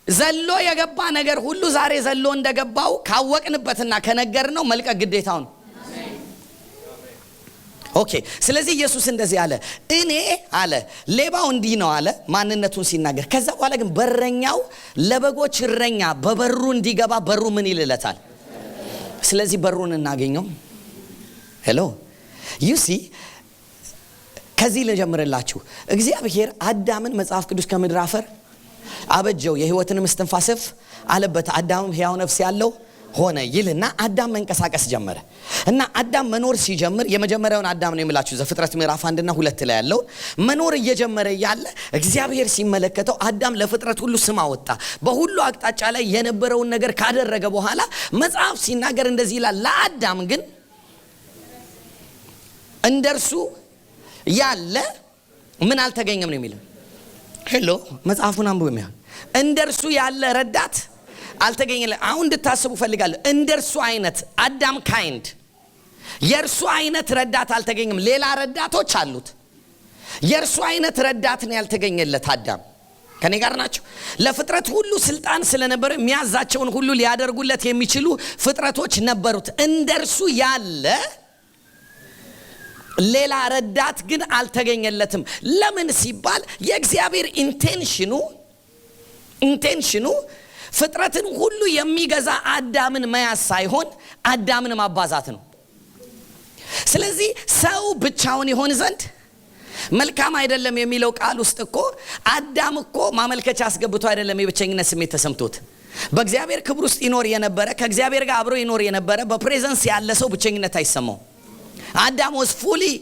S1: ዘሎ የገባ ነገር ሁሉ ዛሬ ዘሎ እንደገባው ካወቅንበትና ከነገርነው መልቀቅ ግዴታው ነው። Okay፣ ስለዚህ ኢየሱስ እንደዚህ አለ። እኔ አለ ሌባው እንዲህ ነው አለ ማንነቱን ሲናገር። ከዛ በኋላ ግን በረኛው ለበጎች እረኛ በበሩ እንዲገባ በሩ ምን ይልለታል? ስለዚህ በሩን እናገኘው። Hello፣ you see፣ ከዚህ ልጀምርላችሁ። እግዚአብሔር አዳምን መጽሐፍ ቅዱስ ከምድር አፈር አበጀው፣ የህይወትንም እስትንፋስ እፍ አለበት። አዳምም ሕያው ነፍስ ያለው ሆነ ይልና አዳም መንቀሳቀስ ጀመረ። እና አዳም መኖር ሲጀምር የመጀመሪያውን አዳም ነው የምላችሁ፣ ዘፍጥረት ምዕራፍ 1 እና 2 ላይ ያለው መኖር እየጀመረ ያለ እግዚአብሔር ሲመለከተው አዳም ለፍጥረት ሁሉ ስም አወጣ። በሁሉ አቅጣጫ ላይ የነበረውን ነገር ካደረገ በኋላ መጽሐፍ ሲናገር እንደዚህ ይላል፣ ለአዳም ግን እንደርሱ ያለ ምን አልተገኘም ነው የሚለው። Hello፣ መጽሐፉን አንብቡ። የሚሆን እንደርሱ ያለ ረዳት አልተገኘለ። አሁን እንድታስቡ ፈልጋለሁ። እንደርሱ አይነት፣ አዳም kind፣ የእርሱ አይነት ረዳት አልተገኘም። ሌላ ረዳቶች አሉት። የእርሱ አይነት ረዳት ነው ያልተገኘለት አዳም። ከኔ ጋር ናቸው። ለፍጥረት ሁሉ ስልጣን ስለነበረ የሚያዛቸውን ሁሉ ሊያደርጉለት የሚችሉ ፍጥረቶች ነበሩት። እንደርሱ ያለ ሌላ ረዳት ግን አልተገኘለትም። ለምን ሲባል የእግዚአብሔር intention ኑ ፍጥረትን ሁሉ የሚገዛ አዳምን መያዝ ሳይሆን አዳምን ማባዛት ነው። ስለዚህ ሰው ብቻውን ይሆን ዘንድ መልካም አይደለም የሚለው ቃል ውስጥ እኮ አዳም እኮ ማመልከቻ አስገብቶ አይደለም የብቸኝነት ስሜት ተሰምቶት። በእግዚአብሔር ክብር ውስጥ ይኖር የነበረ፣ ከእግዚአብሔር ጋር አብሮ ይኖር የነበረ፣ በ presence ያለ ሰው ብቸኝነት አይሰማው። አዳም was fully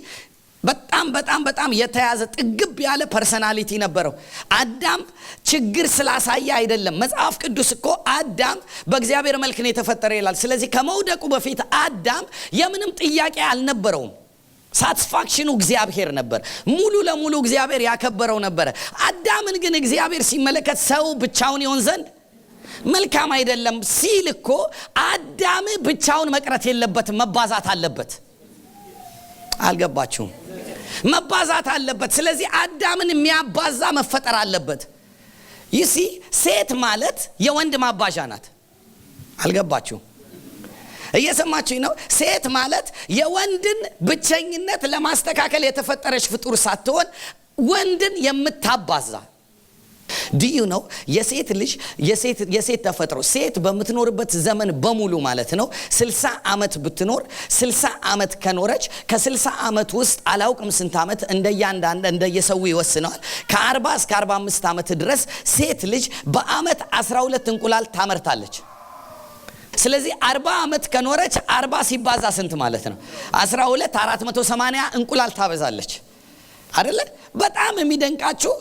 S1: በጣም በጣም በጣም የተያዘ፣ ጥግብ ያለ personality ነበረው። አዳም ችግር ስላሳየ አይደለም። መጽሐፍ ቅዱስ እኮ አዳም በእግዚአብሔር መልክ ነው የተፈጠረ ይላል። ስለዚህ ከመውደቁ በፊት አዳም የምንም ጥያቄ አልነበረውም። Satisfaction ኑ እግዚአብሔር ነበር። ሙሉ ለሙሉ እግዚአብሔር ያከበረው ነበረ። አዳምን ግን እግዚአብሔር ሲመለከት ሰው ብቻውን ይሆን ዘንድ መልካም አይደለም ሲል እኮ አዳም ብቻውን መቅረት የለበትም፣ መባዛት አለበት። አልገባችሁም? መባዛት አለበት። ስለዚህ አዳምን የሚያባዛ መፈጠር አለበት። You see፣ ሴት ማለት የወንድ ማባዣ ናት። አልገባችሁም? እየሰማችሁኝ ነው? ሴት ማለት የወንድን ብቸኝነት ለማስተካከል የተፈጠረች ፍጡር ሳትሆን ወንድን የምታባዛ። Do you know የሴት ልጅ የሴት ተፈጥሮ፣ ሴት በምትኖርበት ዘመን በሙሉ ማለት ነው፣ 60 ዓመት ብትኖር፣ 60 ዓመት ከኖረች ከ60 ዓመት ውስጥ አላውቅም ስንት ዓመት፣ እንደያንዳንድ እንደየሰው ይወስነዋል፣ ከ40 እስከ 45 ዓመት ድረስ ሴት ልጅ በአመት 12 እንቁላል ታመርታለች። ስለዚህ 40 ዓመት ከኖረች 40 ሲባዛ ስንት ማለት ነው? 12፣ 480 እንቁላል ታበዛለች አይደለ? በጣም የሚደንቃችሁ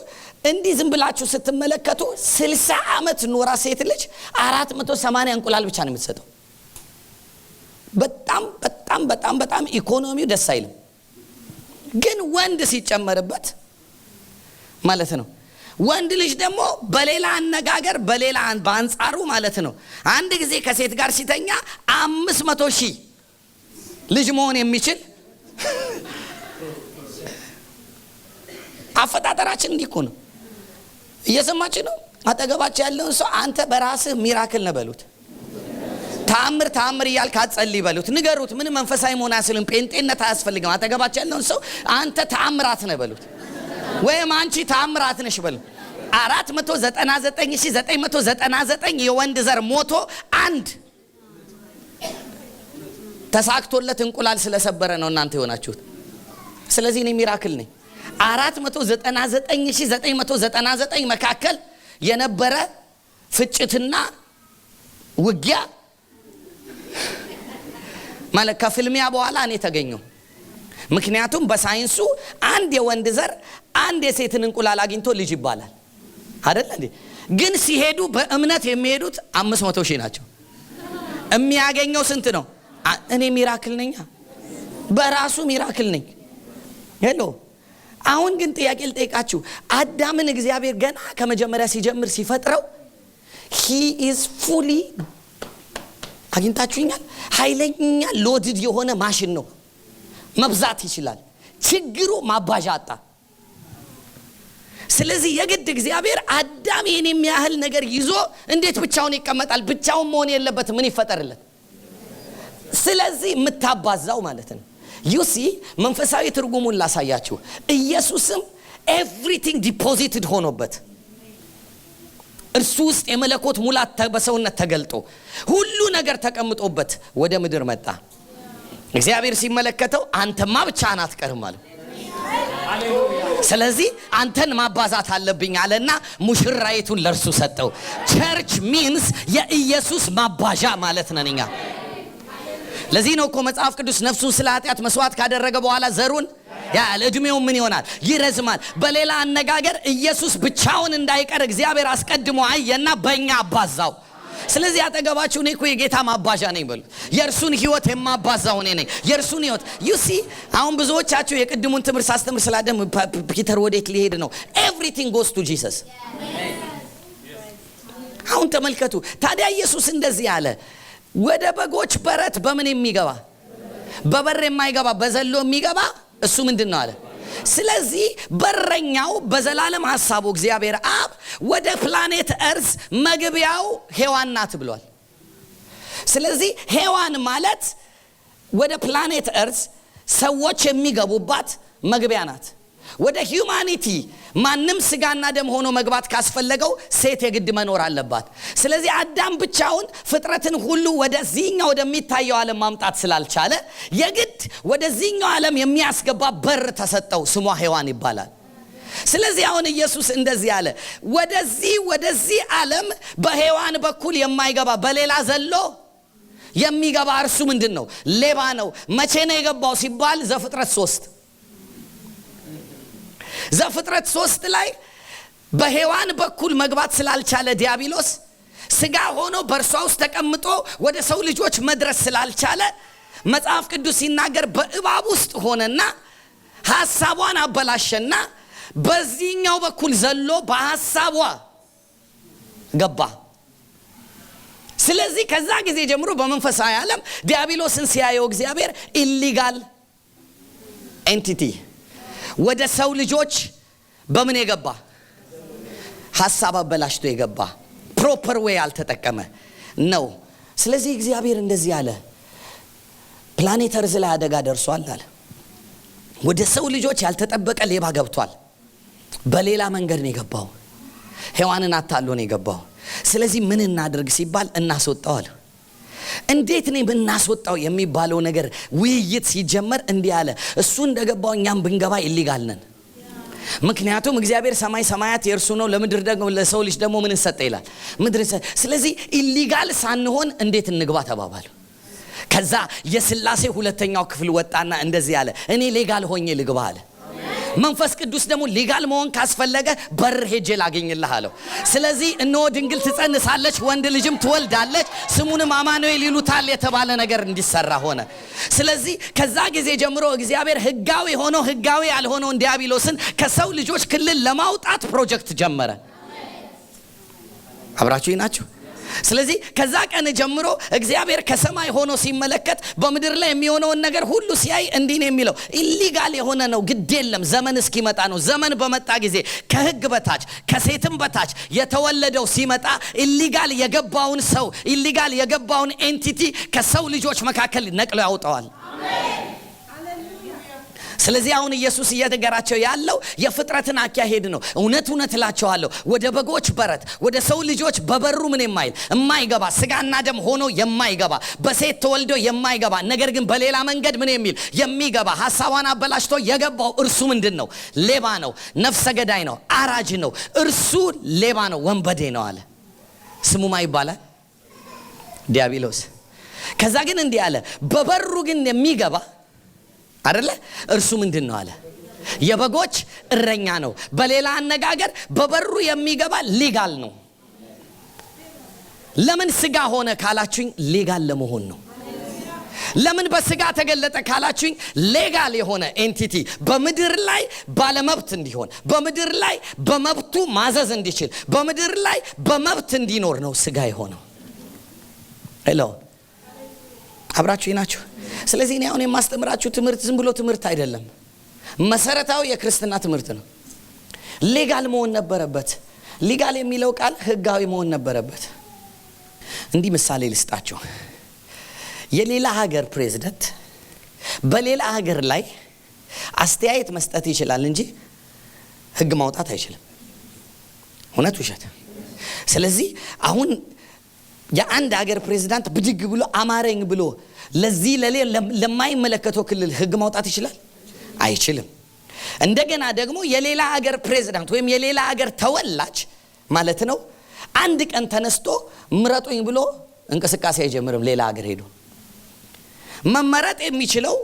S1: እንዲህ ዝም ብላችሁ ስትመለከቱ 60 ዓመት ኖራ ሴት ልጅ 480 እንቁላል ብቻ ነው የምትሰጠው። በጣም በጣም በጣም በጣም ኢኮኖሚው ደስ አይልም። ግን ወንድ ሲጨመርበት ማለት ነው፣ ወንድ ልጅ ደግሞ በሌላ አነጋገር፣ በሌላ በአንጻሩ ማለት ነው፣ አንድ ጊዜ ከሴት ጋር ሲተኛ 500,000 ልጅ መሆን የሚችል። አፈጣጠራችን እንዲህ እኮ ነው። እየሰማችሁ ነው? አጠገባችሁ ያለውን ሰው አንተ በራስህ miracle ነህ በሉት። ተአምር ተአምር እያልክ አትጸልይ በሉት። ንገሩት። ምንም መንፈሳዊ መሆን አያስፈልግም። ጴንጤነት አያስፈልግም። አጠገባችሁ ያለውን ሰው አንተ ተአምራት ነህ በሉት። ወይም አንቺ ተአምራት ነሽ በሉት። 499,999 የወንድ ዘር ሞቶ አንድ ተሳክቶለት እንቁላል ስለሰበረ ነው እናንተ የሆናችሁት። ስለዚህ እኔ miracle ነኝ። 499,999 መካከል የነበረ ፍጭትና ውጊያ ማለት ከፍልሚያ በኋላ እኔ ተገኘሁ። ምክንያቱም በሳይንሱ አንድ የወንድ ዘር አንድ የሴትን እንቁላል አግኝቶ ልጅ ይባላል። አይደለ እንዴ? ግን ሲሄዱ በእምነት የሚሄዱት 500,000 ናቸው። የሚያገኘው ስንት ነው? እኔ miracle ነኛ። በራሱ miracle ነኝ። Hello፣ አሁን ግን ጥያቄ ልጠይቃችሁ። አዳምን እግዚአብሔር ገና ከመጀመሪያ ሲጀምር ሲፈጥረው he is fully፣ አግኝታችሁኛል? ኃይለኛ loaded የሆነ ማሽን ነው። መብዛት ይችላል። ችግሩ ማባዣ አጣ። ስለዚህ የግድ እግዚአብሔር አዳም ይህን የሚያህል ነገር ይዞ እንዴት ብቻውን ይቀመጣል? ብቻውን መሆን የለበትም። ምን ይፈጠርለት? ስለዚህ የምታባዛው ማለት ነው። You see፣ መንፈሳዊ ትርጉሙን ላሳያችሁ። ኢየሱስም everything deposited ሆኖበት፣ እርሱ ውስጥ የመለኮት ሙላት በሰውነት ተገልጦ ሁሉ ነገር ተቀምጦበት ወደ ምድር መጣ። እግዚአብሔር ሲመለከተው አንተማ ብቻህን አትቀርም አለው። ስለዚህ አንተን ማባዛት አለብኝ አለና ሙሽራይቱን ለእርሱ ሰጠው። Church means የኢየሱስ ማባዣ ማለት ነን እኛ። ለዚህ ነው እኮ መጽሐፍ ቅዱስ ነፍሱን ስለ ኃጢአት መስዋዕት ካደረገ በኋላ ዘሩን ያያል፣ እድሜው ምን ይሆናል? ይረዝማል። በሌላ አነጋገር ኢየሱስ ብቻውን እንዳይቀር እግዚአብሔር አስቀድሞ አየና በእኛ አባዛው። ስለዚህ አጠገባችሁ እኔ እኮ የጌታ ማባዣ ነኝ በሉት። የእርሱን ህይወት የማባዛው እኔ ነኝ። የእርሱን ህይወት you see። አሁን ብዙዎቻችሁ የቅድሙን ትምህርት ሳስተምር ስላደም ፒተር ወዴት ሊሄድ ነው? Everything goes to Jesus። አሁን ተመልከቱ። ታዲያ ኢየሱስ እንደዚህ አለ፣ ወደ በጎች በረት በምን የሚገባ? በበር የማይገባ በዘሎ የሚገባ እሱ ምንድን ነው አለ። ስለዚህ በረኛው በዘላለም ሐሳቡ እግዚአብሔር አብ ወደ planet earth መግቢያው ሔዋን ናት ብሏል። ስለዚህ ሔዋን ማለት ወደ planet earth ሰዎች የሚገቡባት መግቢያ ናት። ወደ humanity ማንም ስጋና ደም ሆኖ መግባት ካስፈለገው ሴት የግድ መኖር አለባት። ስለዚህ አዳም ብቻውን ፍጥረትን ሁሉ ወደዚህኛው ወደሚታየው ዓለም ማምጣት ስላልቻለ የግድ ወደዚህኛው ዓለም የሚያስገባ በር ተሰጠው። ስሟ ሔዋን ይባላል። ስለዚህ አሁን ኢየሱስ እንደዚህ አለ፣ ወደዚህ ዓለም በሔዋን በኩል የማይገባ በሌላ ዘሎ የሚገባ እርሱ ምንድን ነው? ሌባ ነው። መቼ ነው የገባው ሲባል ዘፍጥረት 3 ላይ በሔዋን በኩል መግባት ስላልቻለ፣ ዲያብሎስ ስጋ ሆኖ በእርሷ ውስጥ ተቀምጦ ወደ ሰው ልጆች መድረስ ስላልቻለ፣ መጽሐፍ ቅዱስ ሲናገር በእባብ ውስጥ ሆነና ሐሳቧን አበላሸና በዚህኛው በኩል ዘሎ በሐሳቧ ገባ። ስለዚህ ከዛ ጊዜ ጀምሮ በመንፈሳዊ ዓለም ዲያብሎስን ሲያየው እግዚአብሔር illegal entity፣ ወደ ሰው ልጆች በምን የገባ? ሐሳብ አበላሽቶ የገባ፣ proper way ያልተጠቀመ ነው። ስለዚህ እግዚአብሔር እንደዚህ አለ፣ planet earth ላይ አደጋ ደርሷል አለ። ወደ ሰው ልጆች ያልተጠበቀ ሌባ ገብቷል። በሌላ መንገድ ነው የገባው። ሔዋንን አታሎ ነው የገባው። ስለዚህ ምን እናድርግ ሲባል እናስወጣው አለ። እንዴት ነው የምናስወጣው የሚባለው ነገር ውይይት ሲጀመር እንዲህ አለ። እሱ እንደገባው እኛም ብንገባ illegal ነን። ምክንያቱም እግዚአብሔር ሰማይ ሰማያት የእርሱ ነው፣ ለምድር ደግሞ ለሰው ልጅ ደግሞ ምን ሰጠ ይላል? ምድር። ስለዚህ illegal ሳንሆን እንዴት እንግባ ተባባሉ። ከዛ የስላሴ ሁለተኛው ክፍል ወጣና እንደዚህ አለ፣ እኔ legal ሆኜ ልግባ አለ። መንፈስ ቅዱስ ደግሞ legal መሆን ካስፈለገ በር ሄጄ ላገኝልህ አለው። ስለዚህ እነሆ ድንግል ትጸንሳለች፣ ወንድ ልጅም ትወልዳለች፣ ስሙንም አማኑኤል ይሉታል የተባለ ነገር እንዲሰራ ሆነ። ስለዚህ ከዛ ጊዜ ጀምሮ እግዚአብሔር ህጋዊ ሆኖ ህጋዊ ያልሆነውን ዲያብሎስን ከሰው ልጆች ክልል ለማውጣት ፕሮጀክት ጀመረ። አብራችሁ ናችሁ? ስለዚህ ከዛ ቀን ጀምሮ እግዚአብሔር ከሰማይ ሆኖ ሲመለከት፣ በምድር ላይ የሚሆነውን ነገር ሁሉ ሲያይ እንዲህ ነው የሚለው፣ illegal የሆነ ነው፣ ግድ የለም፣ ዘመን እስኪመጣ ነው። ዘመን በመጣ ጊዜ ከህግ በታች ከሴትም በታች የተወለደው ሲመጣ illegal የገባውን ሰው፣ illegal የገባውን entity ከሰው ልጆች መካከል ነቅሎ ያውጠዋል። ስለዚህ አሁን ኢየሱስ እየነገራቸው ያለው የፍጥረትን አካሄድ ነው። እውነት እውነት እላችኋለሁ፣ ወደ በጎች በረት ወደ ሰው ልጆች በበሩ ምን የማይል? የማይገባ፣ ስጋና ደም ሆኖ የማይገባ፣ በሴት ተወልዶ የማይገባ፣ ነገር ግን በሌላ መንገድ ምን የሚል? የሚገባ፣ ሀሳቧን አበላሽቶ የገባው እርሱ ምንድን ነው? ሌባ ነው፣ ነፍሰ ገዳይ ነው፣ አራጅ ነው። እርሱ ሌባ ነው፣ ወንበዴ ነው አለ። ስሙ ማን ይባላል? ዲያብሎስ። ከዛ ግን እንዲህ አለ፣ በበሩ ግን የሚገባ አደለ? እርሱ ምንድን ነው አለ? የበጎች እረኛ ነው። በሌላ አነጋገር በበሩ የሚገባ legal ነው። ለምን ስጋ ሆነ ካላችሁኝ legal ለመሆን ነው። ለምን በስጋ ተገለጠ ካላችሁኝ legal የሆነ entity በምድር ላይ ባለመብት እንዲሆን፣ በምድር ላይ በመብቱ ማዘዝ እንዲችል፣ በምድር ላይ በመብት እንዲኖር ነው ስጋ የሆነው። Hello፣ አብራችሁ ናችሁ? ስለዚህ እኔ አሁን የማስተምራችሁ ትምህርት ዝም ብሎ ትምህርት አይደለም፣ መሰረታዊ የክርስትና ትምህርት ነው። Legal መሆን ነበረበት። Legal የሚለው ቃል ህጋዊ መሆን ነበረበት። እንዲህ ምሳሌ ልስጣችሁ። የሌላ ሀገር ፕሬዝደንት በሌላ ሀገር ላይ አስተያየት መስጠት ይችላል እንጂ ህግ ማውጣት አይችልም። እውነት ውሸት? ስለዚህ አሁን የአንድ ሀገር ፕሬዚዳንት ብድግ ብሎ አማረኝ ብሎ ለዚህ ለማይመለከተው ክልል ህግ ማውጣት ይችላል? አይችልም። እንደገና ደግሞ የሌላ ሀገር ፕሬዝዳንት ወይም የሌላ ሀገር ተወላጅ ማለት ነው አንድ ቀን ተነስቶ ምረጡኝ ብሎ እንቅስቃሴ አይጀምርም። ሌላ ሀገር ሄዶ መመረጥ የሚችለው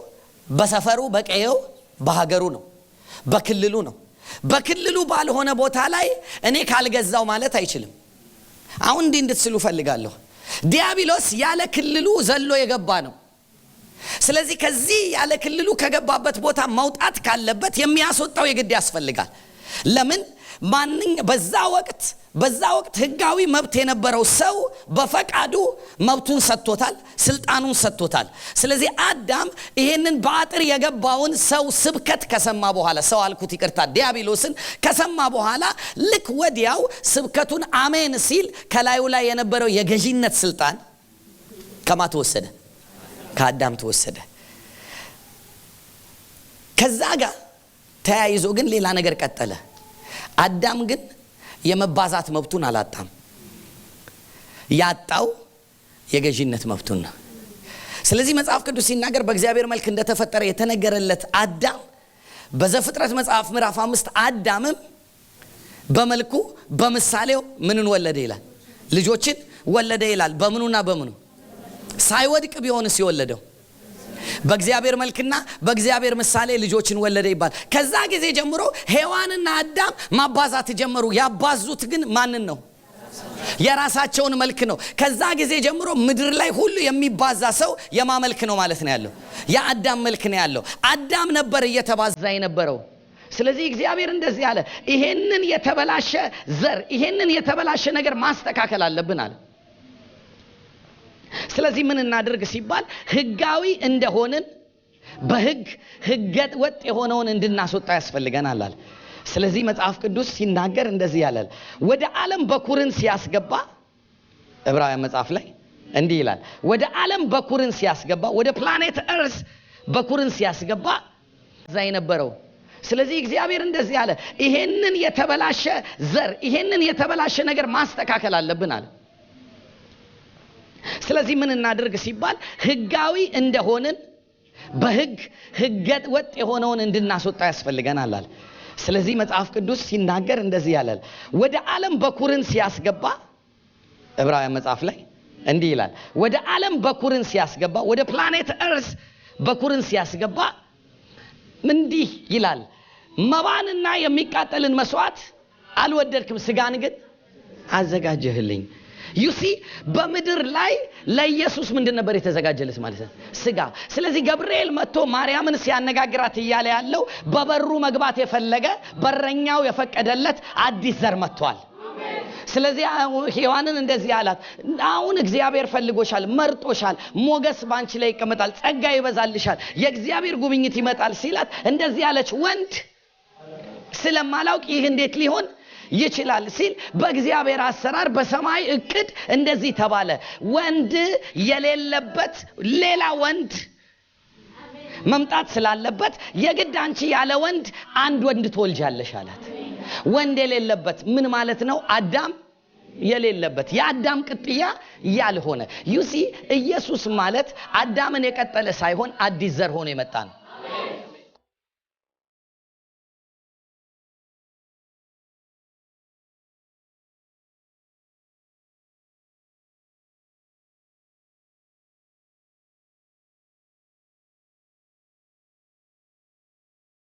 S1: በሰፈሩ፣ በቀየው፣ በሀገሩ ነው፣ በክልሉ ነው። በክልሉ ባልሆነ ቦታ ላይ እኔ ካልገዛው ማለት አይችልም። አሁን እንዲህ እንድትስሉ ፈልጋለሁ። ዲያብሎስ ያለ ክልሉ ዘሎ የገባ ነው። ስለዚህ ከዚህ ያለ ክልሉ ከገባበት ቦታ መውጣት ካለበት የሚያስወጣው የግድ ያስፈልጋል። ለምን? በዛ ወቅት ህጋዊ መብት የነበረው ሰው በፈቃዱ መብቱን ሰጥቶታል፣ ስልጣኑን ሰጥቶታል። ስለዚህ አዳም ይሄንን በአጥር የገባውን ሰው ስብከት ከሰማ በኋላ፣ ሰው አልኩት ይቅርታ፣ ዲያብሎስን ከሰማ በኋላ ልክ ወዲያው ስብከቱን አሜን ሲል ከላዩ ላይ የነበረው የገዢነት ስልጣን ከማ ተወሰደ? ከአዳም ተወሰደ። ከዛ ጋር ተያይዞ ግን ሌላ ነገር ቀጠለ። አዳም ግን የመባዛት መብቱን አላጣም። ያጣው የገዢነት መብቱን ነው። ስለዚህ መጽሐፍ ቅዱስ ሲናገር በእግዚአብሔር መልክ እንደተፈጠረ የተነገረለት አዳም በዘፍጥረት መጽሐፍ ምዕራፍ 5 አዳምም በመልኩ በምሳሌው ምንን ወለደ ይላል? ልጆችን ወለደ ይላል። በምኑና በምኑ? ሳይወድቅ ቢሆንስ የወለደው? በእግዚአብሔር መልክና በእግዚአብሔር ምሳሌ ልጆችን ወለደ ይባል። ከዛ ጊዜ ጀምሮ ሔዋንና አዳም ማባዛት ጀመሩ። ያባዙት ግን ማንን ነው? የራሳቸውን መልክ ነው። ከዛ ጊዜ ጀምሮ ምድር ላይ ሁሉ የሚባዛ ሰው የማመልክ ነው ማለት ነው ያለው፣ የአዳም መልክ ነው ያለው። አዳም ነበር እየተባዛ የነበረው። ስለዚህ እግዚአብሔር እንደዚህ አለ፣ ይሄንን የተበላሸ ዘር፣ ይሄንን የተበላሸ ነገር ማስተካከል አለብን አለ። ስለዚህ ምን እናድርግ ሲባል ህጋዊ እንደሆንን በህግ ህገ ወጥ የሆነውን እንድናስወጣ ያስፈልገናል አለ። ስለዚህ መጽሐፍ ቅዱስ ሲናገር እንደዚህ ያላል፣ ወደ ዓለም በኩርን ሲያስገባ፣ ዕብራውያን መጽሐፍ ላይ እንዲህ ይላል፣ ወደ ዓለም በኩርን ሲያስገባ፣ ወደ planet earth በኩርን ሲያስገባ እዛ የነበረው። ስለዚህ እግዚአብሔር እንደዚህ አለ፣ ይሄንን የተበላሸ ዘር፣ ይሄንን የተበላሸ ነገር ማስተካከል አለብን አለ። ስለዚህ ምን እናድርግ ሲባል ህጋዊ እንደሆንን በህግ ህገ ወጥ የሆነውን እንድናስወጣ ያስፈልገናል አለ። ስለዚህ መጽሐፍ ቅዱስ ሲናገር እንደዚህ ያላል፣ ወደ ዓለም በኩርን ሲያስገባ፣ ዕብራውያን መጽሐፍ ላይ እንዲህ ይላል፣ ወደ ዓለም በኩርን ሲያስገባ፣ ወደ planet earth በኩርን ሲያስገባ እንዲህ ይላል፣ መባንና የሚቃጠልን መስዋዕት አልወደድክም፣ ስጋን ግን አዘጋጀህልኝ። You see፣ በምድር ላይ ለኢየሱስ ምንድን ነበር የተዘጋጀለት ማለት ነው? ስጋ። ስለዚህ ገብርኤል መጥቶ ማርያምን ሲያነጋግራት እያለ ያለው በበሩ መግባት የፈለገ፣ በረኛው የፈቀደለት አዲስ ዘር መጥቷል። ስለዚህ ሔዋንን እንደዚህ አላት፣ አሁን እግዚአብሔር ፈልጎሻል፣ መርጦሻል፣ ሞገስ ባንቺ ላይ ይቀመጣል፣ ጸጋ ይበዛልሻል፣ የእግዚአብሔር ጉብኝት ይመጣል ሲላት እንደዚህ አለች፣ ወንድ ስለማላውቅ ይህ እንዴት ሊሆን ይችላል ሲል በእግዚአብሔር አሰራር በሰማይ እቅድ እንደዚህ ተባለ፣ ወንድ የሌለበት ሌላ ወንድ መምጣት ስላለበት የግድ አንቺ ያለ ወንድ አንድ ወንድ ትወልጃለሽ አላት። ወንድ የሌለበት ምን ማለት ነው? አዳም የሌለበት፣ የአዳም ቅጥያ ያልሆነ። You see፣ ኢየሱስ ማለት አዳምን የቀጠለ ሳይሆን አዲስ ዘር ሆኖ የመጣ ነው።